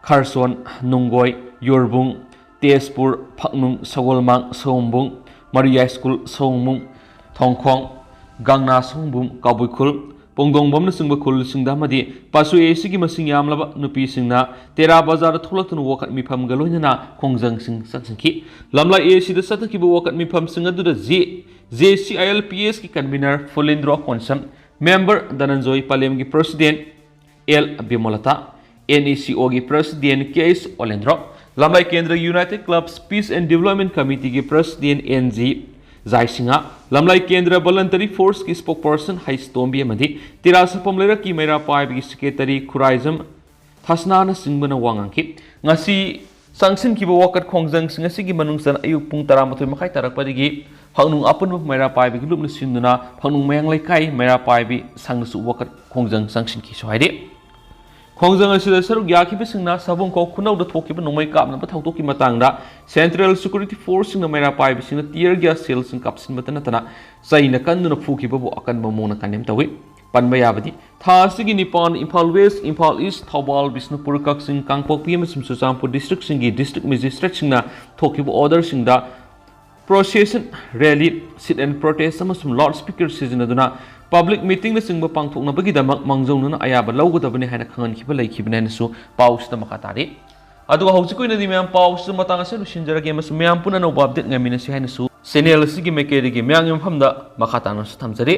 ꯈꯔꯁꯣꯟ, ꯅꯨꯡꯒꯣꯏ, ꯌꯨꯔꯕꯨꯡ, ꯇꯦꯖꯄꯨꯔ, ꯐꯛꯅꯨꯡ, ꯁꯒꯣꯜꯃꯥꯡ, ꯁꯑꯣꯝꯕꯨꯡ, ꯃꯔꯤꯌꯥꯏ ꯁ꯭ꯀꯨꯜ, ꯁꯑꯣꯝꯕꯨꯡ, ꯊꯣꯡꯈꯣꯡ, ꯒꯪꯅꯥ, ꯁꯑꯣꯝꯕꯨꯡ, ꯀꯕꯨꯏ ꯈꯨꯜ, ꯄꯣꯡꯗꯣꯡꯕꯝꯅꯆꯤꯡꯕ ꯈꯨꯜꯁꯤꯡꯗ ꯑꯃꯗꯤ ꯄꯥꯁꯨ ACꯒꯤ ꯃꯁꯤꯡ ꯌꯥꯝꯂꯕ ꯅꯨꯄꯤꯁꯤꯡꯅ ꯇꯦꯔꯥ ꯕꯖꯥꯔꯗ ꯊꯣꯛꯂꯛꯇꯨꯅ ꯋꯥꯀꯠ ꯃꯤꯐꯝꯒ ꯂꯣꯏꯅꯅ ꯈꯣꯡꯖꯪꯁꯤꯡ ꯆꯪꯁꯤꯟꯈꯤ꯫ ꯂꯝꯂꯥꯏ ACꯗ ꯆꯠꯊꯈꯤꯕ ꯋꯥꯀꯠ ꯃꯤꯐꯝꯁꯤꯡ ꯑꯗꯨꯗ J JCILPSꯀꯤ convener ꯐꯨꯂꯦꯟꯗ꯭ꯔꯣ Konsam, member ꯙꯅꯟꯖꯣꯏ, ꯄꯂꯦꯝꯒꯤ president L ꯕꯤꯃꯣꯂꯇꯥ, NECOꯒꯤ president K H ꯑꯣꯂꯦꯟꯗ꯭ꯔꯣ, ꯂꯝꯂꯥꯏ ꯀꯦꯟꯗ꯭ꯔ United Clubs Peace and Development Committeeꯒꯤ president N G ꯖꯥꯏꯁꯤꯡꯍ, ꯂꯝꯂꯥꯏ ꯀꯦꯟꯗ꯭ꯔ Voluntary Forceꯀꯤ spokesperson ꯍꯩꯁ ꯇꯣꯝꯕꯤ ꯑꯃꯗꯤ ꯇꯦꯔꯥ ꯁꯥꯐꯝ ꯂꯩꯔꯛꯀꯤ ꯃꯩꯔꯥ ꯄꯥꯏꯕꯒꯤ secretary ꯈꯨꯔꯥꯏꯖꯝ ꯊꯁꯅꯥꯅꯆꯤꯡꯕꯅ ꯋꯥ ꯉꯥꯡꯈꯤ꯫ ꯉꯁꯤ ꯆꯪꯁꯤꯟꯈꯤꯕ ꯋꯥꯀꯠ ꯈꯣꯡꯖꯪꯁꯤꯡ ꯑꯁꯤꯒꯤ ꯃꯅꯨꯡ ꯆꯟꯅ ꯑꯌꯨꯛ ꯄꯨꯡ ꯇꯔꯥꯃꯥꯊꯣꯏ ꯃꯈꯥꯏ ꯇꯥꯔꯛꯄꯗꯒꯤ ꯐꯛꯅꯨꯡ ꯑꯄꯨꯟꯕ ꯃꯩꯔꯥ ꯄꯥꯏꯕꯒꯤ ꯂꯨꯞꯅ ꯁꯤꯟꯗꯨꯅ ꯐꯛꯅꯨꯡ ꯃꯌꯥꯡ ꯂꯩꯀꯥꯏ ꯃꯩꯔꯥ ꯄꯥꯏꯕꯤ ꯁꯪꯗꯁꯨ ꯋꯥꯀꯠ ꯈꯣꯡꯖꯪ ꯆꯪꯁꯤꯟꯈꯤꯁꯨ ꯍꯥꯏꯔꯤ꯫ ꯈꯣꯡꯖꯪ ꯑꯁꯤꯗ ꯁꯔꯨꯛ ꯌꯥꯈꯤꯕꯁꯤꯡꯅ ꯁꯥꯕꯨꯡꯈꯣꯛ ꯈꯨꯅꯧꯗ ꯊꯣꯛꯈꯤꯕ ꯅꯣꯡꯃꯩ ꯀꯥꯞꯅꯕ ꯊꯧꯗꯣꯛꯀꯤ ꯃꯇꯥꯡꯗ Central Security Forceꯁꯤꯡꯅ ꯃꯩꯔꯥ ꯄꯥꯏꯕꯁꯤꯡꯅ tear gas shellꯁꯤꯡ ꯀꯥꯞꯁꯤꯟꯕꯇ ꯅꯠꯇꯅ ꯆꯩꯅ ꯀꯟꯗꯨꯅ ꯐꯨꯈꯤꯕꯕꯨ ꯑꯀꯟꯕ ꯃꯑꯣꯡꯗ condemn ꯇꯧꯏ꯫ ꯄꯟꯕ ꯌꯥꯕꯗꯤ ꯊꯥ ꯑꯁꯤꯒꯤ ꯅꯤꯄꯥꯟ ꯏꯝꯐꯥꯜ ꯋꯦꯁ, ꯏꯝꯐꯥꯜ ꯏꯁ, ꯊꯧꯕꯥꯜ, ꯕꯤꯁꯅꯨꯄꯨꯔ, ꯀꯛꯆꯤꯡ, ꯀꯥꯡꯄꯣꯛꯄꯤ ꯑꯃꯁꯨꯡ ꯆꯨꯔꯆꯥꯟꯄꯨꯔ district ꯁꯤꯡꯒꯤ district magistrate ꯁꯤꯡꯅ ꯊꯣꯛꯈꯤꯕ order ꯁꯤꯡꯗ procession, rally, sit and protest ꯑꯃꯁꯨꯡ loud speaker ꯁꯤꯖꯤꯟꯅꯗꯨꯅ public meeting ꯅꯆꯤꯡꯕ ꯄꯥꯡꯊꯣꯛꯅꯕꯒꯤꯗꯃꯛ ꯃꯥꯡꯖꯧꯅꯅ ꯑꯌꯥꯕ ꯂꯧꯒꯗꯕꯅꯤ ꯍꯥꯏꯅ ꯈꯪꯍꯟꯈꯤꯕ ꯂꯩꯈꯤꯕꯅꯤ ꯍꯥꯏꯅꯁꯨ ꯄꯥꯎꯁꯤꯗ ꯃꯈꯥ ꯇꯥꯔꯤ꯫ ꯑꯗꯨꯒ ꯍꯧꯖꯤꯛꯀꯤ ꯑꯣꯏꯅꯗꯤ ꯃꯌꯥꯝ ꯄꯥꯎꯁꯤꯗ ꯃꯇꯥꯡ ꯑꯁꯤꯗ ꯂꯣꯏꯁꯤꯟꯖꯔꯒꯦ ꯑꯃꯁꯨꯡ ꯃꯌꯥꯝ ꯄꯨꯟꯅ ꯑꯅꯧꯕ update ꯉꯥꯏꯃꯤꯟꯅꯁꯤ ꯍꯥꯏꯅꯁꯨ channel ꯑꯁꯤꯒꯤ ꯃꯥꯏꯀꯩꯗꯒꯤ ꯃꯌꯥꯝꯒꯤ ꯃꯐꯝꯗ ꯃꯈꯥ ꯇꯥꯅꯁꯨ ꯊꯝꯖꯔꯤ꯫